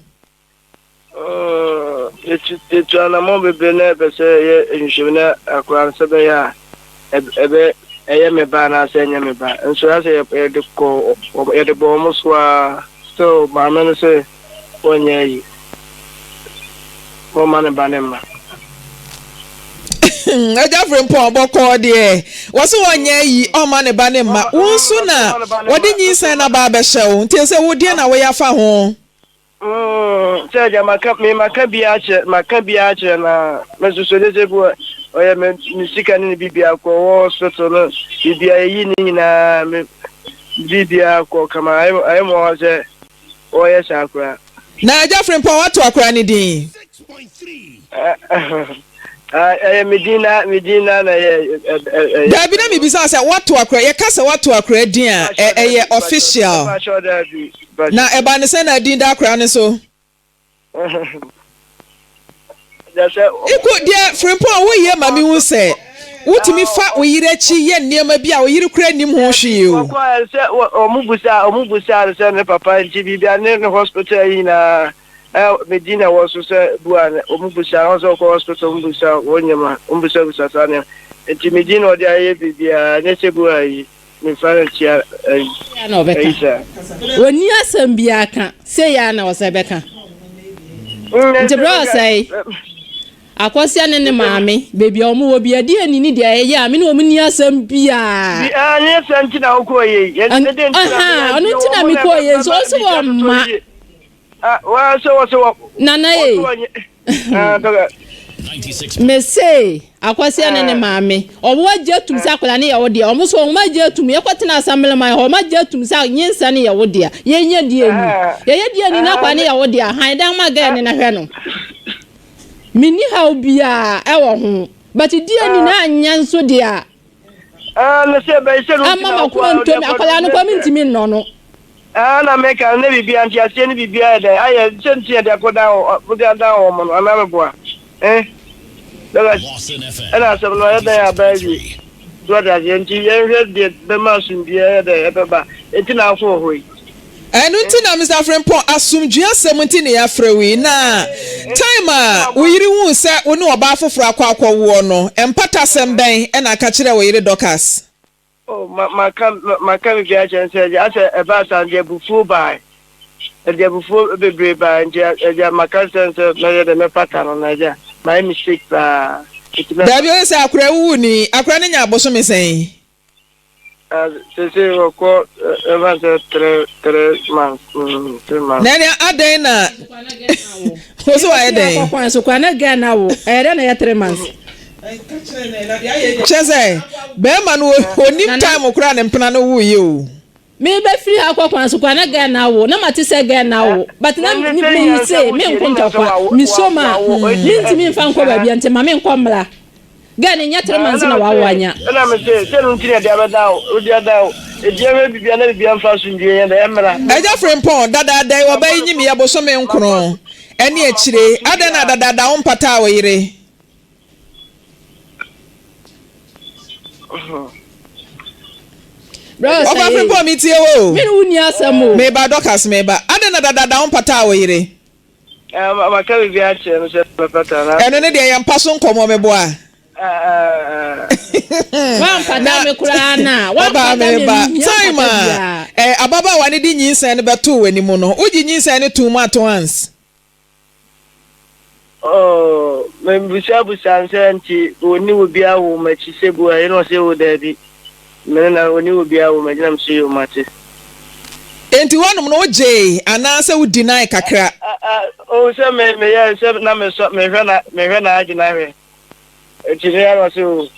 Yɛtu anammɔn bebree na yɛpɛ sɛ yɛyɛ nhwehwɛmu na akora no sɛ ɛbɛyɛ a ɛbɛ ɛyɛ me ba anaasɛ ɛnyɛ me ba. Nso ayɛ sɛ yɛde kɔ yɛde bɔ wɔn so ara still maame no sɛ wɔnyɛ ayi wɔmma ne ba ne mma. Agya Frimpong bɔkɔɔ deɛ wɔse wɔnyɛ ayi ɔmma ne ba ne mma. Wo nso na wɔde nyinsɛn no aba abɛhyɛ wo nti ɛsɛ wo deɛ na woyɛ afa ho. Mm, sɛ agya maka me maka bi akyerɛ maka bi akyerɛ na me nso so ne sɛ bi ɔyɛ me me sika ne ne bibia kɔ wɔ hospital no bibia yɛyi ne nyinaa me bibia kɔ kama ayɛ ayɛ mo sɛ ɔyɛ saa koraa. Na agya Frimpong wato akora ne din. Ɛyɛ me din na me din na na ɛyɛ ɛyɛ. Daabi na mebisa sɛ woato akora yɛka sɛ woato akora din a ɛyɛ official na ɛba ne sɛ na din da akora no so. Iko deɛ Frimpong woyɛ ma mehu sɛ wotumi fa wo yere akyi yɛ nneɛma bi a wo yere kora nim ho hwee o. Wɔkɔɛ sɛ wɔn busa wɔn busa no sɛ ne papa nti biribi a ne ne hospital yi nyinaa. Ɛ me din na ɛwɔ so sɛ bu a wɔn busa wɔn sɛ wɔkɔ hospital wɔn busa wɔn nneɛma wɔn busa busa saa nneɛma nti me din na ɔde ayɛ biribiara nyɛ sɛ bu a yi me fa no tia ɛyi ɛyi saa. Ɔnni asɛm biara ka sei ara na ɔsɛ bɛka nti berɛ ɔsɛe Akɔsia ne ne maame baabi a wɔn wɔ bi ɛdeɛ ni ne deɛ ɛyɛ a me ne wɔn nni asɛm biara. Bi a nyɛ sɛ nti na wokɔɔ yei ɔno nti na mekɔɔ yei nso ɔnso wɔn mma. Nana ei, mese Akwasia ne ne maame, ɔmo agye atum sɛ akwadaa no yɛ wo dea, ɔmo nso ɔmo agye atum, yɛkɔ tena asambleman hɔ, ɔmo agye atum sɛ nyinsɛn no yɛ wo dea, yɛnyɛ DNA, yɛyɛ DNA na akwadaa no yɛ wo dea, han dan ma gɛɛ no na hwɛ no. Menni haw biara ɛwɔ ho, but DNA no anyɛ nso deɛ a, ama makoma ntɔ me, akwadaa no koraa mentumi nnɔ no. Ɛɛ na meka no na biribiara nteaseɛ ne biribiara yɛ dɛn ayɛ sɛ nti yɛde akɔdan wɔ wode adan wɔn no anaa meboa eh bɛka ɛna asɛm no ayɛ dɛn aba awie so ate aseɛ nti yɛnhwɛ deɛ bɛma asomdwoeɛ yɛ dɛn ɛbɛba nti na akɔ wɔ hɔ yi. Ɛno nti na Mister Frimpong asomdwoeɛ asɛm nti na yɛafrɛ wo yi na time a wo yere huu sɛ wo ne ɔbaa foforɔ akɔ akɔwoɔ no mpatasɛm bɛn na aka kyerɛɛ wo yere Dorcas? Oh, ma, maka, maka biribi akyerɛ no sɛ, agya, asɛ ɛbaa saa nti abufuo baae. Ɛde abufuo bebree baae nti, agya, maka kyerɛ no sɛ mɛyɛ dɛ mɛpata no, na agya, mayɛ mistake paa. Nti mɛpata. Daabi, ɔyɛ sɛ akora wuwu ni, akora no nya abosome sɛn? Ah, seesei wɔkɔ, ɛfa sɛ 3, 3 months, 3 months. Na ɛnea adɛn na, wo so wayɛ dɛn? Kwan so kwan na gɛn na wo, ɛyɛ dɛ na ɛyɛ 3 months. Kyerɛ sɛ bɛrima no onim time koraa ne mpena no wuiɛ o. Me bɛ firi ha kɔ kwan so kwan na gɛn na wo na ma te sɛ gɛn na wo but na me me se me nko ntɔkwa me so ma me ntumi nfa nkɔ baabi nti ma me nkɔ mmra gɛn ne nyɛ 3 months na wawo anya. Ɛna me se sɛ no nti na ɛde abɛda wo wode ada wo ɛdi ɛhwɛ bibia na bibia mfa asomdwie yɛ dɛ ɛmmra. Agya Frimpong, dadaada yi ɔbaa yi nyim yɛ bosome nkron. Ɛne akyire, adɛn na dadaada wompataa wo yere? Ɔba Frimpong me tie wo o. Me ne wo nni asɛm o. Meba Dorcas meba. Adɛn na dadaada wompataa wo yere? Maka biribi akyerɛ no sɛ mɛpata no. Ɛno ne deɛ yɛn mpa so nkɔmmɔ meboa. Wampata me koraa na wampata me mehia Time mpata a eh, ababaawa no de nyinsɛn no bɛtoo w'anim no, wogye nyinsɛn no too mu at once? Oh, mebusabusa no sɛ nti wɔnni obiara wɔ m'akyi sɛ bu a, ɛna ɔsɛ o daabi. Mene na wɔnni obiara wɔ m'akyi na mese yo mate. Enti hɔnom no wogyee anaasɛ wo deny kakra? Oh, sɛ me meyɛ sɛ na mesɔ mehwɛ na mehwɛ n'adwene ahwɛ. Enti me ara ɔse o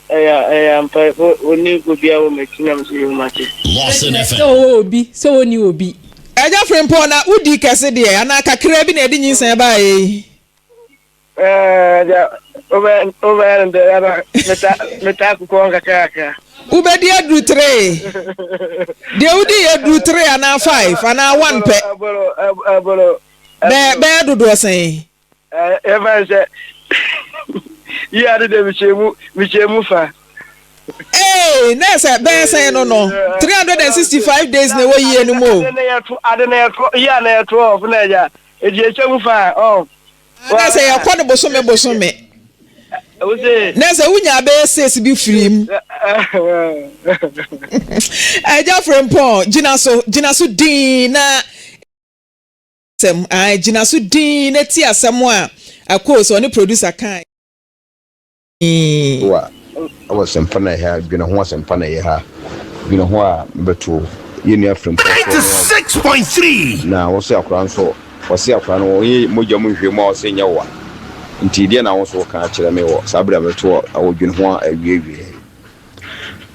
ɛyɛ ɛyɛ ampa wɔnni obiara wɔ m'akyi na mese yo mate. Lawson Sɛ FM. ɔwɔ obi, sɛ ɔnni obi. Agya Frimpong, na wodii kɛse deɛ anaa kakraa bi na ɛde nyinsɛn baeɛ yi? Ɛɛ agya wobɛ wobɛyɛ no dɛ ana meta meta kokɔ nkakra kakra. Wobɛdi aduru three. Deɛ wodi yɛ aduru three anaa five anaa one pɛ. Ɛboro ɛboro. Bɛyɛ bɛyɛ dodoɔ sɛn? Yɛmfa no sɛ yi ade de mehyɛ mu mehyɛ mu fa. Ee, na ɛsɛ bɛyɛ sɛn no no 365 days na ɛwɔ yie no mu o. Ade na yɛto ade na yɛto yi a na yɛto ɔfo na ɛgya eti yɛhyɛ mu fa ɔ. Na sɛ yɛkɔ no bosome bosome. Na sɛ wonya bɛyɛ six bi firi mu. Ɛgya Frimpong gyina so gyina so dinn na. Asɛm, ae, gyina so dinn na tie asɛm a Akos, ɔne producer kae. Wa wɔ asɛmpa na ɛha dwene ho asɛmpa na ɛyɛ ha dwene ho a mebɛto yɛ nua frimpɔ 96.3. Na wɔse akora nso wɔse akora no wɔyɛ mogya mu nhwehwɛmu a wɔse nyɛ wa nti deɛ na wo nso woka akyerɛ me wɔ saa bere a mebɛto wɔ dwene ho a awie wie.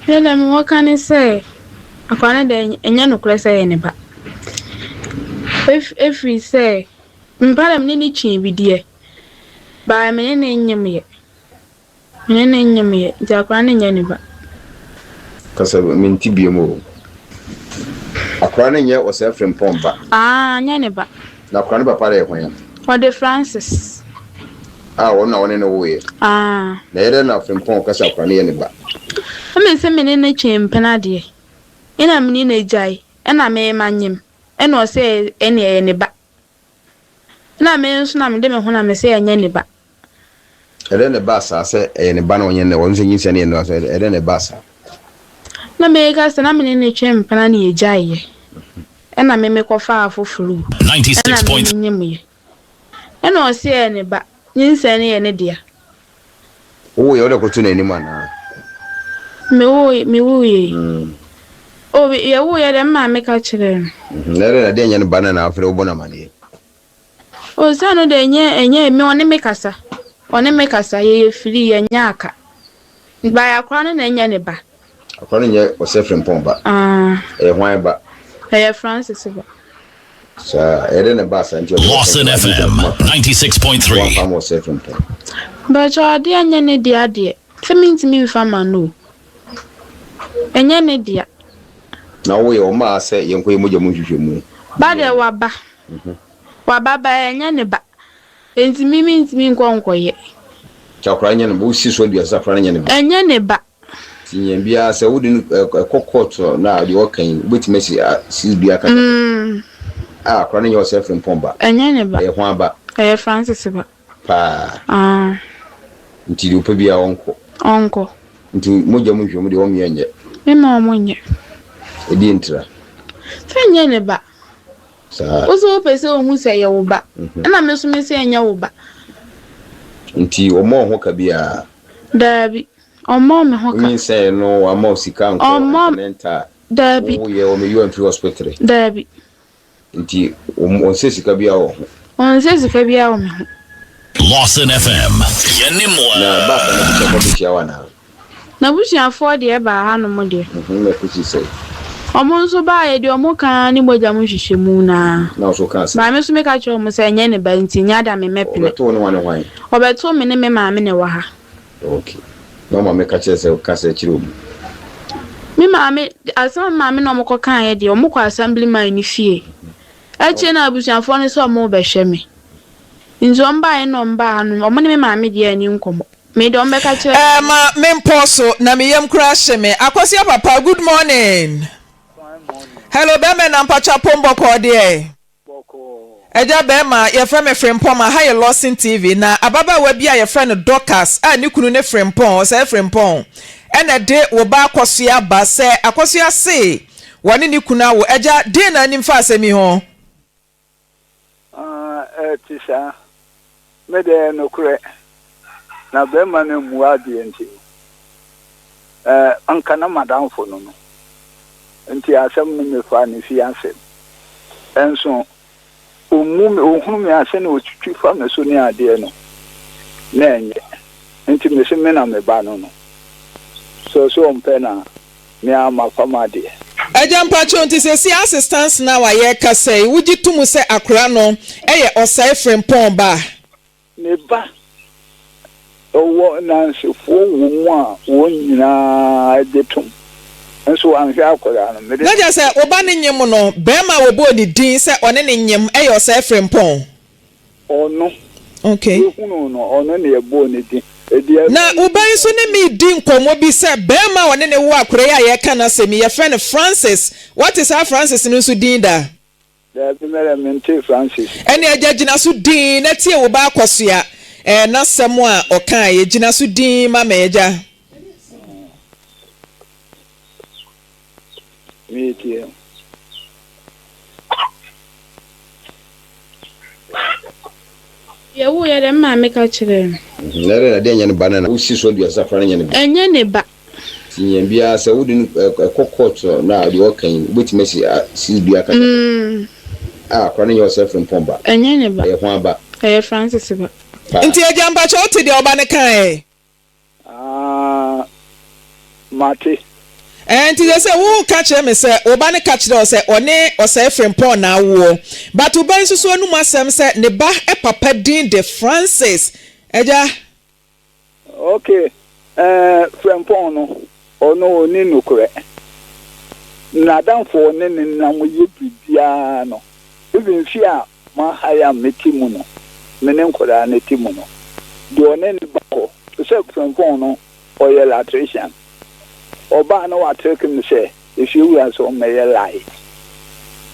Me deɛ mewɔ ka ne sɛ, akwadaa no deɛ ɛnyɛ nokorɛ sɛ ɛyɛ ne ba. Ɛfiri sɛ, mpa dɛ me ne no twee bi deɛ, but me ne no nnyemyɛ. Me ne no nnyemyɛ, nti akwadaa no nyɛ ne ba. Kasa mente biom o. Akwadaa no nyɛ Ɔsɛe Frimpong ba. Aah, nyɛ ne ba. Na akwadaa no papa de yɛ hwan? Ɔde Francis. A ɔno na ɔne no woeɛ. Aah. Na ɛyɛ dɛn na Frimpong ka sɛ akwadaa no yɛ ne ba? Ɛna sɛ me ne no twe mpena deɛ, ɛna me ne no agyae, ɛna me manyem, ɛna ɔsɛ ɛne ɛyɛ ne ba. Ɛna me nso na mede me ho na me sɛ ɛnyɛ ne ba. Ɛdɛn na ɛbaa saa sɛ ɛyɛ ne ba na ɔnyɛ ne ɔno sɛ nyinsɛn no yɛ ne ba so ɛdɛn na ɛbaa saa? Na meka sɛ na me ne no twe mpena na yɛgyaeɛ ɛna me mekɔfaa foforɔ o ɛna me menyemeɛ ɛna ɔse ɛyɛ ne ba nyinsɛn no yɛ ne dea. Wowoeɛ wode kɔto n'anim anaa? Mewoeɛ mewoeɛ yi o yɛwoeɛ deɛ me maame ka kyerɛɛ no. Na ɛdɛn na ɛdeɛn nyɛ ne ba no na afei wobɔ no amaneɛ? Oh sɛ no deɛ ɛnyɛ ɛnyɛ me ɔne me kasa ɔne me kasa yɛyɛ free yɛnyɛ aka but akora no na ɛnyɛ ne ba. Akora no nyɛ Ɔsɛ Frimpong ba. Ah. Ɛyɛ hwan ba? Ɛyɛ Francis ba. Saa ɛyɛ dɛ na ɛbaa saa nti ɔde Lawson FM 96.3. Wɔamfa ma Ɔsɛ Frimpong. Mpakyɛw adeɛ nyɛ ne dea deɛ sɛ mentumi mfa ma no o ɛnyɛ ne dea. Na woyɛ ɔmaa sɛ yɛnkɔyɛ mogya mu nhwehwɛmu. Ba deɛ waba Waba ba ɛnyɛ ne ba nti me mentumi nkɔ nkɔyɛ. Nti akwadaa no nyɛ ne ba, wosi so dua sɛ akwadaa no nyɛ ne ba. Ɛnyɛ ne ba. Nti nyɛ biara sɛ wode no kɔ court na deɛ ɔka yi wobɛtumi asi si dua aka sɛ a akwadaa no nyɛ Ɔsɛe Frimpong ba. Ɛnyɛ ne ba. Ɛyɛ hwan ba? Ɛyɛ Francis ba. Paa. Ah. Nti deɛ ɔpɛ biara ɔnkɔ. Ɔnkɔ. Nti mogya mu nhwehwɛmu deɛ wɔn nyɛ. Me ma wɔn nyɛ. Ɛdeɛ ntira? Sɛ ɛnyɛ ne ba. Saa. Wo nso wopɛ sɛ ohu sɛ ɛyɛ wo ba, ɛna me nso mese ɛnyɛ wo ba. Nti ɔmmɔɔ wo ho ka biara? Daabi, ɔmmɔɔ me ho ka. Wonyinsɛn no wamma wo sika ankɔ antenatal? Daabi. Wowoeɛ wɔmmeyi wo amfiri hospital? Daabi. Nti ɔnsɛ sika biara wɔ ho? Ɔnsɛ sika biara wɔ me ho. Lawson FM, yɛne mo Na ɛbaa saa n'abusuafoɔ bɛhyia wo anaa? N'abusuafoɔ deɛ baa hanom deɛ. Na ɛkɔsii sɛn? Wɔn nso baeɛ deɛ wɔka ara ne mogya mu nhwehwɛmu no ara. Na wo nso wokaa sɛn? Maame nso meka kyerɛɛ wɔn sɛ ɛnyɛ ne ba nti nyɛ ada me mɛpene. Wɔbɛtoo wo ne hwan ne hwan? Wɔbɛtoo me ne me maame na ɛwɔ ha. Ok. Na wo maame ka kyerɛɛ sɛ ka sɛ kyerɛ wɔn? Me maame, asɛm a me maame ne wɔn kɔkaeɛ deɛ, wɔkɔɔ assemblyman no fie. Akyire no abusuafoɔ no sɛ wɔrebɛhwɛ me. Nti wɔn baeɛ na wɔn baa ha no, wɔn ne me maame deɛ anni nkɔmmɔ. Me deɛ wɔn bɛka kyerɛɛ me. Ma me mpɔ so na me yam koraa hye me. Akwasia papa good morning. Hello bɛɛma na mpakyɛ apom bɔkɔɔ deɛ. Agya bɛɛma yɛfrɛ me Frimpong ma ha yɛ Lawson TV na ababaawa bi a yɛfrɛ no Dorcas a ne kunu ne Frimpong ɔsɛe Frimpong ɛna ɛde wo ba Akɔsoa aba sɛ Akɔsoa se wɔne ne kunu awo agya deɛn na anim fa asɛm yi ho. Ah, ɛte saa. Me deɛ ɛyɛ nokorɛ. Na barima no mmua adeɛ nti no, eh, anka na m'adamfo no no. Nti asɛm no mefaa no fie asɛm. Nso ɔmmu me, ɔhunu me a sɛdeɛ ɔtwitwi fa me so ne adeɛ no, na ɛnyɛ. Nti mese me na me ba no no. Sɛ ɔse ɔmpɛ no a, me ara mafa m'adeɛ. Agya mpakyɛw nti sɛsi as it stands now a yɛrekasa yi wogye to mu sɛ akora no yɛ Ɔsɛe Frimpong ba? Ne ba, ɔwɔ nnansefoɔ wɔ mu a wɔn nyinaa gye tom, nso wanhwɛ akwadaa no. Mede. Na kyerɛ sɛ wo ba no nyem no, barima a wɔbɔɔ ne din sɛ ɔne no nyem yɛ Ɔsɛe Frimpong? Ɔno. Okay. Yɛhunuu no, ɔno na yɛbɔɔ ne din. Ɛdeɛ. Na wo ba yi nso ne me redi nkɔmmɔ bi sɛ barima a ɔne no wo akwadaa yi a yɛreka n'asɛm yi, yɛfrɛ no Francis. Woate saa Francis no nso din da? Daabi, me deɛ mentee Francis. Ɛnneɛ agya gyina so dinn na tie wo ba akɔsoa ɛɛ n'asɛm a ɔkaeɛ. Gyina so dinn ma me, agya. Meretie. Yɛwoeɛ dɛ, me maame ka kyerɛɛ me. Na dɛn na deɛ ɛnyɛ ne ba no na wosi so dua sɛ akwadaa no nyɛ ne ba? Ɛnyɛ ne ba. Nti nyɛ biara sɛ wode no kɔ court no a deɛ ɔka yi wobɛtumi asi si dua aka sɛ a akwadaa no nyɛ ɔsɛe Frimpong ba. Ɛnyɛ ne ba. Ɛyɛ hwan ba? Ɛyɛ Francis ba. Paa. Nti agya mpakyɛ wote deɛ ɔba no kaeɛ? Aah mate. Ɛɛ nti sɛ sɛ wo ka kyerɛ me sɛ wo ba no ka kyerɛ wo sɛ ɔne Ɔsɛe Frimpong na awoɔ but wo ba yi nso so anum asɛm sɛ ne ba papa din de Francis agya. Ok ɛɛ Frimpong no ɔno ɔnni nokorɛ. N'adamfo ɔne no nam yɛ biribiara no even fie a M'ahae a mete mu no, me ne nkwadaa no te mu no, deɛ ɔne ne ba kɔ, sɛ frɛmpɔn no ɔyɛ electrician, ɔba a na watreke me sɛ efiewura sɛ ɔmmɛyɛ light,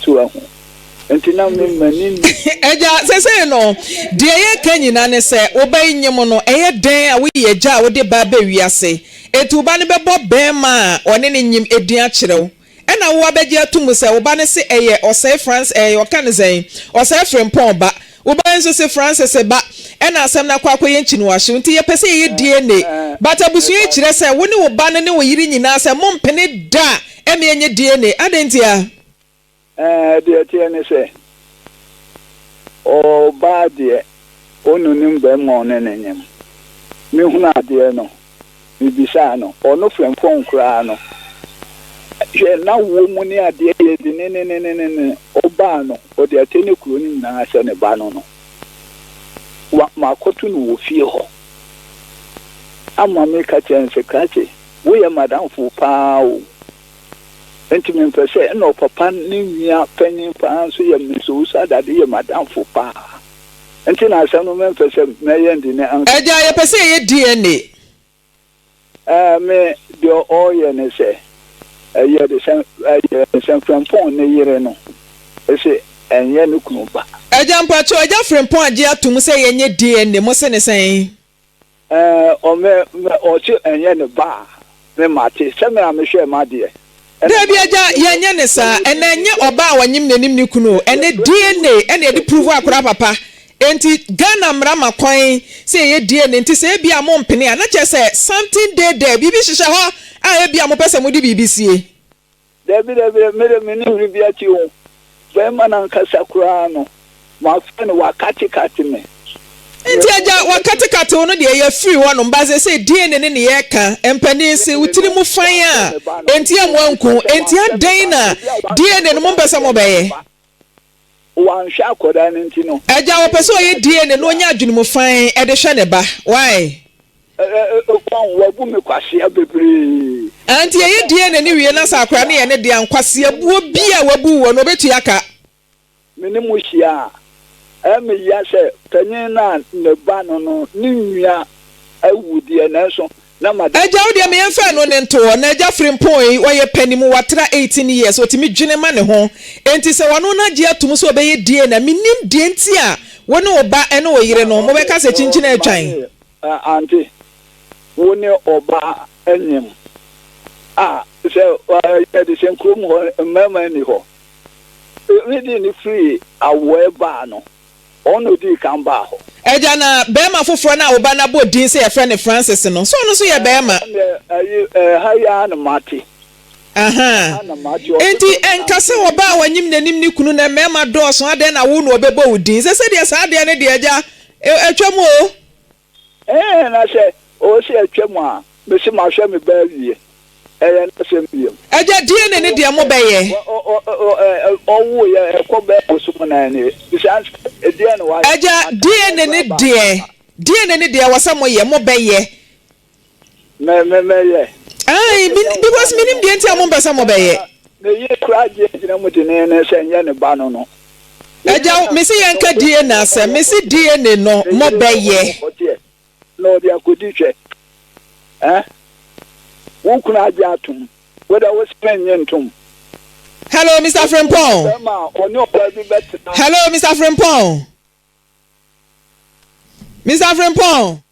so wahu, nti na me m'ani nni. Agya, seesei no, deɛ yɛreka nyinaa ne sɛ, wo ba yi nyem no, ɛyɛ dɛn a woyɛ agya a wode ba aba wiase, enti wo ba no bɛbɔ barima a ɔne no nyem din akyerɛ wo? Ɛna wo abɛgye ato mu sɛ wo ba no se ɛyɛ ɔsɛe France ɛɛ ɔka no sɛn? Ɔsɛe Frimpong ba. Wo ba nso se Francis ba. Ɛna asɛm no akɔ akɔyɛ nkyiniwahyew nti yɛpɛ sɛ yɛyɛ DNA. But abusua yi kyerɛ sɛ wo ne wo ba no ne wo yere nyinaa sɛ mompene da ɛma yɛnyɛ DNA. Adɛn ntia? Ɛɛ deɛ ɛteɛ ne sɛ, ɔbaa deɛ ɔnnim barima a ɔne no nyem. Mehunu adeɛ no, mebisaa no, ɔno frɛmfɔn koraa no, hwɛ n'awoɔ mu ne adeɛ yɛ denenenenene, ɔbaa no, ɔde atɛ ne kuro no nyinaa sɛ ne ba no no. Wa, makɔto no wɔ fie hɔ ama meka kyerɛ no sɛ, Krakye, woyɛ m'adamfo paa o. Enti mempɛ sɛ, ɛna ɔpapa ne nua panyin paa nso yɛ me Nsowusu Adade yɛ m'adamfo paa. Enti na asɛm no mempɛ sɛ mɛyɛ ndi ne anka. Agya, yɛpɛ sɛ yɛyɛ DNA. Ɛɛ, me, deɛ ɔreyɛ ne sɛ, ɛyɛ de sɛ, ɛyɛ sɛ Frempong ne yere no se ɛnyɛ ne kunu ba. Agya, mpakyɛw, Agya Frempong agye atom sɛ yɛnyɛ DNA, mo se ne sɛn? Ɛɛ, ɔmɛ, mɛ, ɔse ɛnyɛ ne ba a, me mate, sɛ me a me hwɛɛ m'adeɛ, ɛna Daabi agya, yɛnyɛ no saa, ɛnɛ ɛnyɛ ɔbaa a ɔnyem n'anim ne kunu o, ɛnɛ DNA ɛna yɛde prove akwadaa papa, enti Ghana mmara ma kwan sɛ yɛyɛ DNA, nti sɛ ebia mo mpene a, na kyerɛ sɛ something dey there, biribi hyehyɛ hɔ a ebia mopɛ sɛ mode biribi sie. Dabi dabi, me de menni biribi akyi o. Barima no ankasa koraa no, mafrɛ no, wakatekate me. Nti agya, wakatekate wo no deɛ, yɛafiri hɔnom, but seesei DNA ne ne yɛreka, mpanin se wo tiri mu fann a, enti a moanku wo, enti adɛn na DNA no mompɛ sɛ mobɛyɛ? Wanhwɛ akwadaa no nti no. Agya ɔpɛ sɛ ɔyɛ DNA na ɔnya adwene mu fann de hwɛ ne ba. Why? Wahu, wabu me kwasea bebree. Ah nti yɛyɛ DNA no wie na sɛ akwadaa no yɛ ne dea nkwaseabuo bi a wabu woɔ no ɔbɛtua ka? Me ne mo hyia a. Ɛyɛ me ya sɛ panyin no a ne ba no no ne nua awu deɛ, nanso na mada. Agya wo deɛ me yɛmfa ɛno ne nto hɔ na agya Frimpong yi ɔyɛ panimu watra 18 years ɔtumi dwene ma ne ho enti sɛ wano no agye atom sɛ ɔbɛyɛ DNA a mennim deɛ nti a wo ne wo ba ne wo yere no mobɛka sɛ kyinkyin atwan. Maame, Aunty, wo ne ɔbaa nyem a sɛ yɛde sɛ kurom hɔ mmarima nni hɔ. Mede no firii awɔɛ baa no, ɔno na ɔdii kan baa hɔ. Agya, na barima foforɔ no a wo ba no abɔ din sɛ yɛfrɛ no Francis no, sɛ ɔno nso yɛ barima? Ɛnneɛ, ayi, ɛha yi ara na mate. Ahaa. Enti ɛnka sɛ ɔbaa a wanyim n'anim ne kunu na mmarima dɔɔso, adɛn na wo na ɔbɛbɔ wo din? Sɛ sɛdeɛ saa adeɛ no deɛ, agya, atwam o. Ɛɛ, na sɛ ɔwɔ sɛ atwam a, mese mahwɛ me ba awie. Ɛyɛ n'asɛm biom. Agya, DNA no deɛ mobɛyɛ? Ɔwoeɛ ɛkɔ bɛyɛ bosom nan nie. Bisa no sɛ, ɛdeɛn na wayɛ? Agya, DNA no deɛ, DNA no deɛ ɛwɔ sɛ moyɛ, mobɛyɛ. Mɛ mɛ mɛyɛ. Ayi mi because mi nim deɛ nti a mo mpɛ sɛ mo bɛyɛ. Ne yere kura gye gyina mu deneene sɛ nyɛ ne ba no no. Agya me se yɛn ka DNA asɛm me se DNA no mo bɛyɛ. Na ɔde akɔdi hwɛ eh wo kunu agye atom wo dɛ wo se mennye ntom. Hello Mister Frimpong. Bɛma a ɔne ɔbaa bi bɛtena. Hello Mister Frimpong. Mister Frimpong.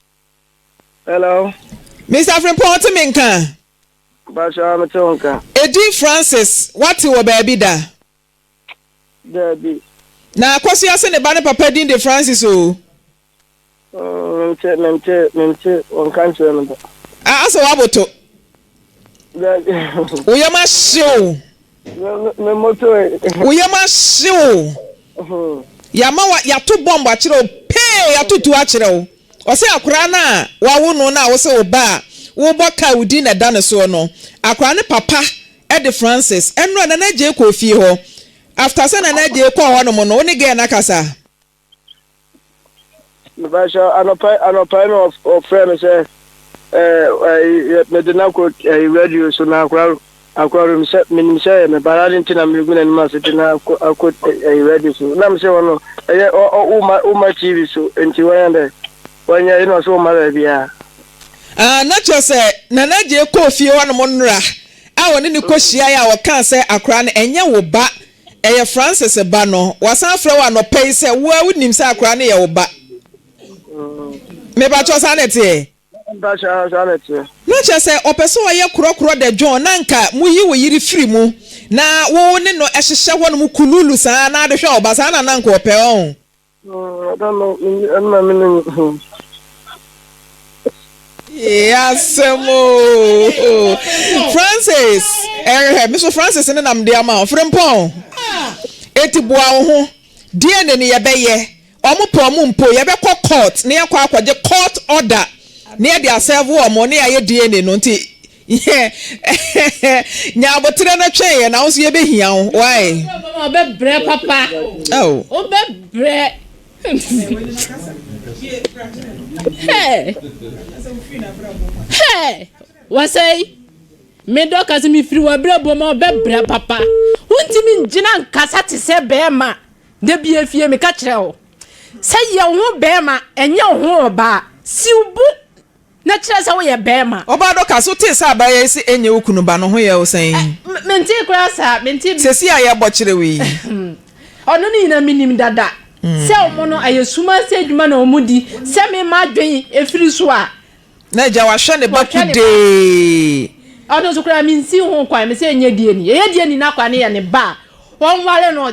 Hello. Mister Frimpong wote me nka? Mpakyɛw mete wo nka. Edin Francis wate wɔ baabi da? Daabi. Na Akosua se ne ba ne papa din de Francis o. Mente mente mente wɔnka nkyerɛ me da. Ah asɛ waboto. Daabi. Wo yam ahye wo. Me moto e. Wo yam ahye wo. Yama wa yato bomb akyerɛ wo pee yato tuo akyerɛ wo. Ɔse akwaraa no a wawo no no a wose wo ba a wobɔ kaa wo din na ɛda ne soɔ no akwaraa no papa de Francis ɛnora Nana Adjei kɔɔ fie hɔ after sɛ Nana Adjei kɔɔ hɔ nom no wo ne girl no akasa? Mepakyɛw, anɔpa anɔpa yi na ɔfrɛ me sɛ ɛɛ mede no akɔ ɛɛ radio so na akora akora no sɛ menim sɛ ɛyɛ me ba na adi nti na meregu n'anim ase de no akɔ akɔ ɛɛ radio so na mesɛ ɔno ɛyɛ ɔ ɔ woma woma TV so nti wɔnyɛ dɛ wɔnyɛ ɛna ɔsɛ woma baabiara. Ah, na kyerɛ sɛ Nana Adjei kɔɔ fie hɔnom nnora a ɔne no kɔhyiaeɛ a ɔkaa sɛ akora no ɛnyɛ wo ba Ɛyɛ Francis ba no. Wasan afrɛ wo anɔpa yi sɛ wo ara wonim sɛ akwadaa no yɛ wo ba. Mepakyɛw saa na ɛteɛ? Mpakyɛw saa na ɛteɛ. Na kyerɛ sɛ ɔpɛ sɛ ɔyɛ korɔkorɔ dɛ John na anka moyi wo yere firi mu na wo ne no hyehyɛ hɔnom kululu saa na ade hwɛ wo ba saa na na anka ɔpɛ ɔn. Asɛm oo Francis ɛhwɛ me so Francis ne nam de ama wo Frimpong eti boa wo ho DNA ne yɛbɛyɛ ɔmo pɛ ɔmo mpo yɛbɛkɔ court ne yɛkɔ akɔgye court order ne yɛde asɛvo ɔmo ne yɛayɛ DNA no nti Nya aboterɛ na twɛn yɛn na wo nso yɛbɛhia wo why. Wobɛbrɛ papa Oh. Wobɛbrɛ Hey Hey Wasɛe Me dɔ ka sɛ mefiri w'abrabɔ mu a wobɛbrɛ papa Wontumi ngyina nkasa te sɛ bɛɛma Da bi efie meka kyerɛ wo Sɛ yɛ wo ho bɛɛma ɛnyɛ wo ho ɔbaa Si wo bo Na kyerɛ sɛ woyɛ bɛɛma. Ɔbaa Dorcas, wo tee sɛ abaayewa yi se ɛnyɛ wo kunu ba no ho yɛ wo sɛn? Ɛ, mentee koraa saa, mentee. Seesei a yɛbɔ kyerɛ wo yi. Ɔno ne nyinaa menim dada. Sɛ wɔn no, ɛyɛ sum ase adwuma na wɔn di. Sɛ me m'adwen efiri so a. Na agya wahwɛ ne ba kudee. Ɔno nso koraa mensi ho kwan, mese ɛnyɛ DNA. Ɛyɛ DNA na akwadaa no yɛ ne ba a, wɔnware no.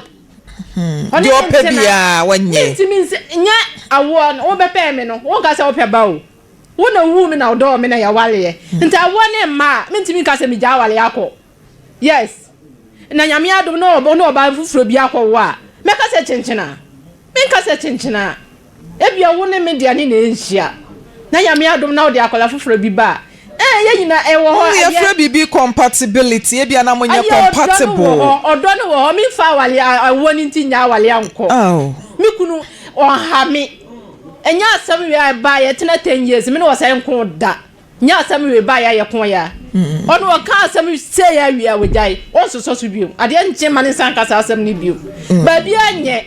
Ɔne Deɛ ɔpɛ biara wanyɛ. Mentumi nse, nyɛ awoɔ no, wobɛpɛɛ me no, wonka sɛ wopɛ ba o. Wo na wowuu me na wodɔɔ me na yɛwareɛ. Nti awoɔ ne mma a, mentumi nka sɛ megyaa awareɛ akɔ. Yes. Na Nyame adom na ɔbɔ ne ɔbaa foforɔ bi akɔwo a, mɛka sɛ kyenkyena? Menka sɛ kyenkyena. Ebia wo ne me deɛ ne na ɛnhyia. Na Nyame adom na wode akwadaa foforɔ bi ba a, ɛɛ yɛn nyinaa ɛwɔ hɔ. Ɛyɛ Yɛfrɛ biribi compatibility, ebia na monyɛ Ɛyɛ ɔdɔ no wɔ compatible. hɔ, ɔdɔ no wɔ hɔ. Memfa awareɛ, awoɔ no nti nnya awareɛ nkɔ. Ao. Me kunu, ɔnha me. Ɛnyɛ asɛm wei a ɛbaeɛ, ɛtena ten years, me ne ɔsɛe nko da. Nyɛ asɛm wei baeɛ a yɛko yɛ a. Ɔno ɔka asɛm sei awie a wagyae, ɔnsosɔ so bio. Adeɛ nkye ma ne nsa nka saa asɛm no bio. Baabiara nyɛ.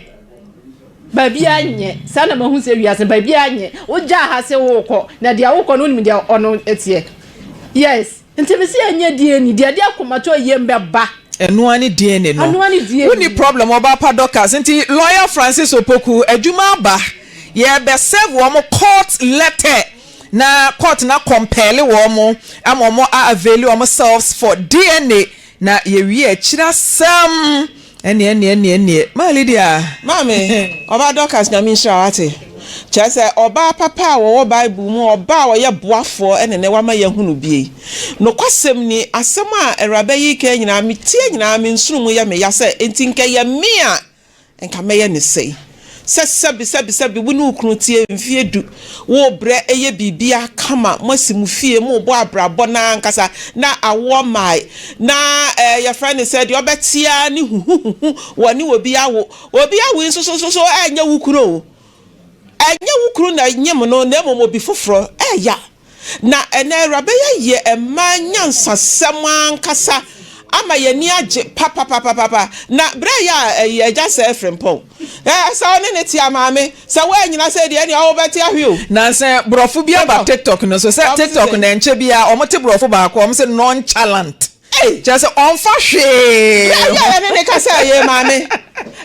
Baabiara nyɛ. Saa na mahu sɛ wiase no baabiara nyɛ. Wogyaa ha se worekɔ, na deɛ wokɔ no wonim deɛ ɔno teɛ. Yes. Nti mese ɛnyɛ DNA, deɛ ɛde akomatɔ yiem bɛba. Ɛno ara ne DNA no. Ɛno ara ne DNA. Wonni problem ɔbaa pa Dorcas. Nti lawyer Francis Opoku adwuma aba. Yɛrebɛ serve wɔn court letter na court no akɔmpɛɛle wɔn ama wɔn a avail wɔn selves for DNA Na yɛwie akyiri asɛm. Ɛneɛ ɛneɛ ɛneɛ ɛneɛ maa Lydia. Maame, ɔbaa Dorcas Nyame nhyira wo wate. Kyerɛ sɛ ɔbaa papa a wɔwɔ Bible mu, ɔbaa a ɔyɛ boafoɔ ɛna nɛ wama yɛahunu bie yi. Nokwasɛm ni, asɛm a awuraba yi reka yi nyinaa metie nyinaa me nsono mu yɛ me ya sɛ enti nka ɛyɛ me a Nka mɛyɛ no sɛi. Sɛ sɛbi sɛbi sɛbi wo ne wo kunu teɛ mfeɛ du, worebrɛ yɛ biribiara kama, moasi mo fie, morebɔ abrabɔ no ara ankasa na awoɔ mmae, na ɛɛ yɛfrɛ no sɛ deɛ ɔbɛte ara ne huhuhuhu wɔne obi awo. Obi awo yi nso so so so ɛnyɛ wo kunu o. Ɛnyɛ wo kunu na nyem no na mmom obi foforɔ. Ɛɛya. Na ɛnnɛ Awuraba yi ayɛ mmaa nyansasɛm ankasa ama yɛn ani agye papapapapa. Na berɛ a yɛ a ɛyi agya sɛ Frimpong, ɛ sɛ ɔne ne te a maame, sɛ woannyina sɛ deɛ ɛnea wobɛte ahwe o. Na sɛ borɔfo bi aba tiktok no so sɛ tiktok no ɛnkyɛ biara wɔn te borɔfo baako wɔn se nonchalant. Ei! Kyerɛ sɛ ɔmfa hwee Berɛ a ho. yɛne no kasaeɛ yi, maame,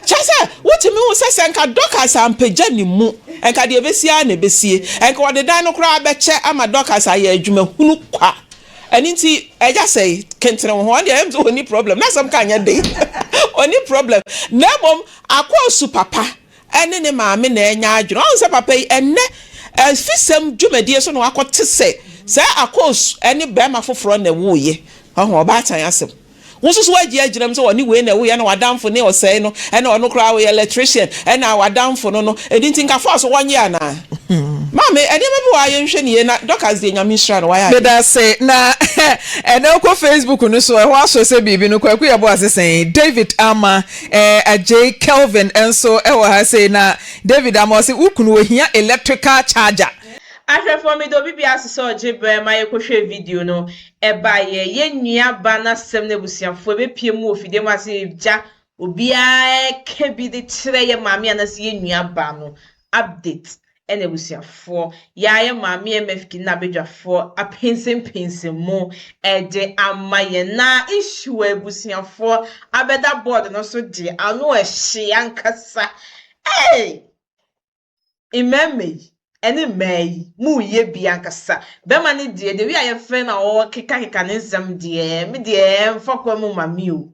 kyerɛ sɛ wotumi hu sɛ sɛ nka Dorcas ampagya ne mu, nka deɛ ɛbɛsi ara na ɛbɛsie. Nka ɔde dan no koraa bɛkyɛ ama Dorcas ayɛ adwuma hunu kwa. Ɛno nti, agya sɛe, kentene wo ho. Ɔno deɛ, ɛyɛ me sɛ ɔnni problem. N'asɛm ka nyɛ den. Ɔnni problem. Na mmom, Akɔɔsu papa ne ne maame na anya adwene. Wahu sɛ papa yi, ɛnnɛ, afisɛm dwumadie so na wakɔte sɛ saa Akos ne barima foforɔ na ɛwoeɛ. Wahu, ɔbaatan asɛm. Wo nso so woagye agyina mu sɛ ɔne wei na ɛwoeɛ, ɛna w'adamfo ne ɔsɛe no, ɛna ɔno koraa ɔyɛ electrician, ɛna w'adamfo no no. Ɛno nti nka fɔɔ so wɔnyɛ anaa? Maame, nneɛma bi wɔ hɔ a yɛnhwɛ no yie na Dorcas deɛ Nyame nhyira no, wayɛ adeɛ. Medase na ɛnɛ wokɔ Facebook no so ɛhɔ asɔ sɛ biribi no Kwaku Yeboah se sɛn David Ama eh, Adjei Kelvin nso wɔ ha sei na David Ama ɔse wo kunu ohia electrical charger. Ahwɛfoɔ meda obi biara ase sɛ ɔgye berɛ ma yɛkɔhwɛɛ video no ɛbaeɛ yɛn nua ba no asɛm no abusuafoɔ ɛbɛpie mu wɔ fidie mu ase gya obiara ɛka bi de kyerɛ yɛn maame anaasɛ yɛn nua ba no update ɛna abusuafoɔ, yɛa yɛ maame MFK ne n'abadwafoɔ apɛnsɛmpɛnsɛm mu ɛde ama yɛn. Na issue a abusuafoɔ abɛda board no so deɛ ano ɛhye ankasa. Hey! Mmarima yi ɛne mmaa yi mo yɛ bi ankasa. Bɛrima no deɛ the way a yɛfrɛ no a ɔkekakeka ne nsɛm deɛ me deɛ ɛmfa kwan mu ma me o.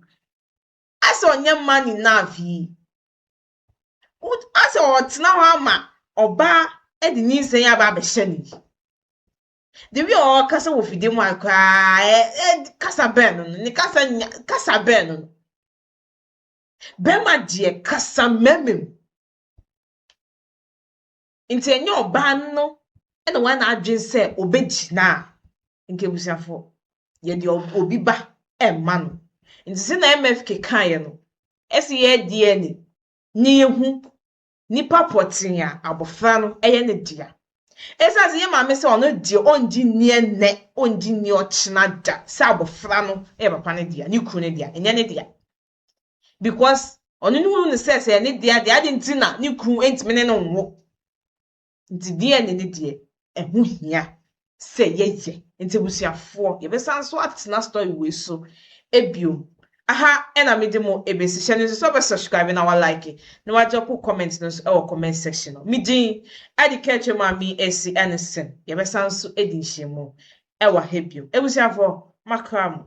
Asɛ ɔnyɛ man enough yi. Asɛ ɔtena hɔ ama ɔbaa de nyinsɛn aba abɛhyɛ no yi. The way ɔkasa wɔ fidie mu a koraa ɛ ɛ kasa bɛn no no ne kasa nya kasa bɛn no no. Bɛrima deɛ kasa mmarima mu. Nti ɛnyɛ ɔbaa no na wayɛ n'adwene sɛ ɔbɛgyina a, nka abusuafoɔ, yɛde obi ba ɛmma no. Nti sɛ na MFK kaeɛ no, ɛsɛ yɛ DNA na yɛhu nipa pɔtee a abɔfra no ɛyɛ ne dea. Ɛsiane sɛ yɛ maame sɛ ɔno deɛ ɔngye nni ɛnnɛ, ɔngye nni ɔkyena da sɛ abɔfra no yɛ papa no dea, ne kunu no dea, ɛnyɛ ne dea. Because ɔno ne hunu no sɛ sɛ ɛyɛ ne dea deɛ adɛn nti na ne kunu ntumi ne no nwo. Nti DNA ne deɛ ɛho hia sɛ yɛyɛ. Nti abusuafoɔ yɛbɛsan so atena story wei so biom. Aha ɛna mede mo ɛbɛsi. Hyɛ no nso sɛ wobɛ subscribe na wa like na wa drop comment no nso ɛwɔ comment section no. Me din ɛde Kɛkyɛ Maame Esi Ɛnesen. Yɛbɛsan so adi nhyiamu ɛwɔ ha biom. Abusuafoɔ makra mo.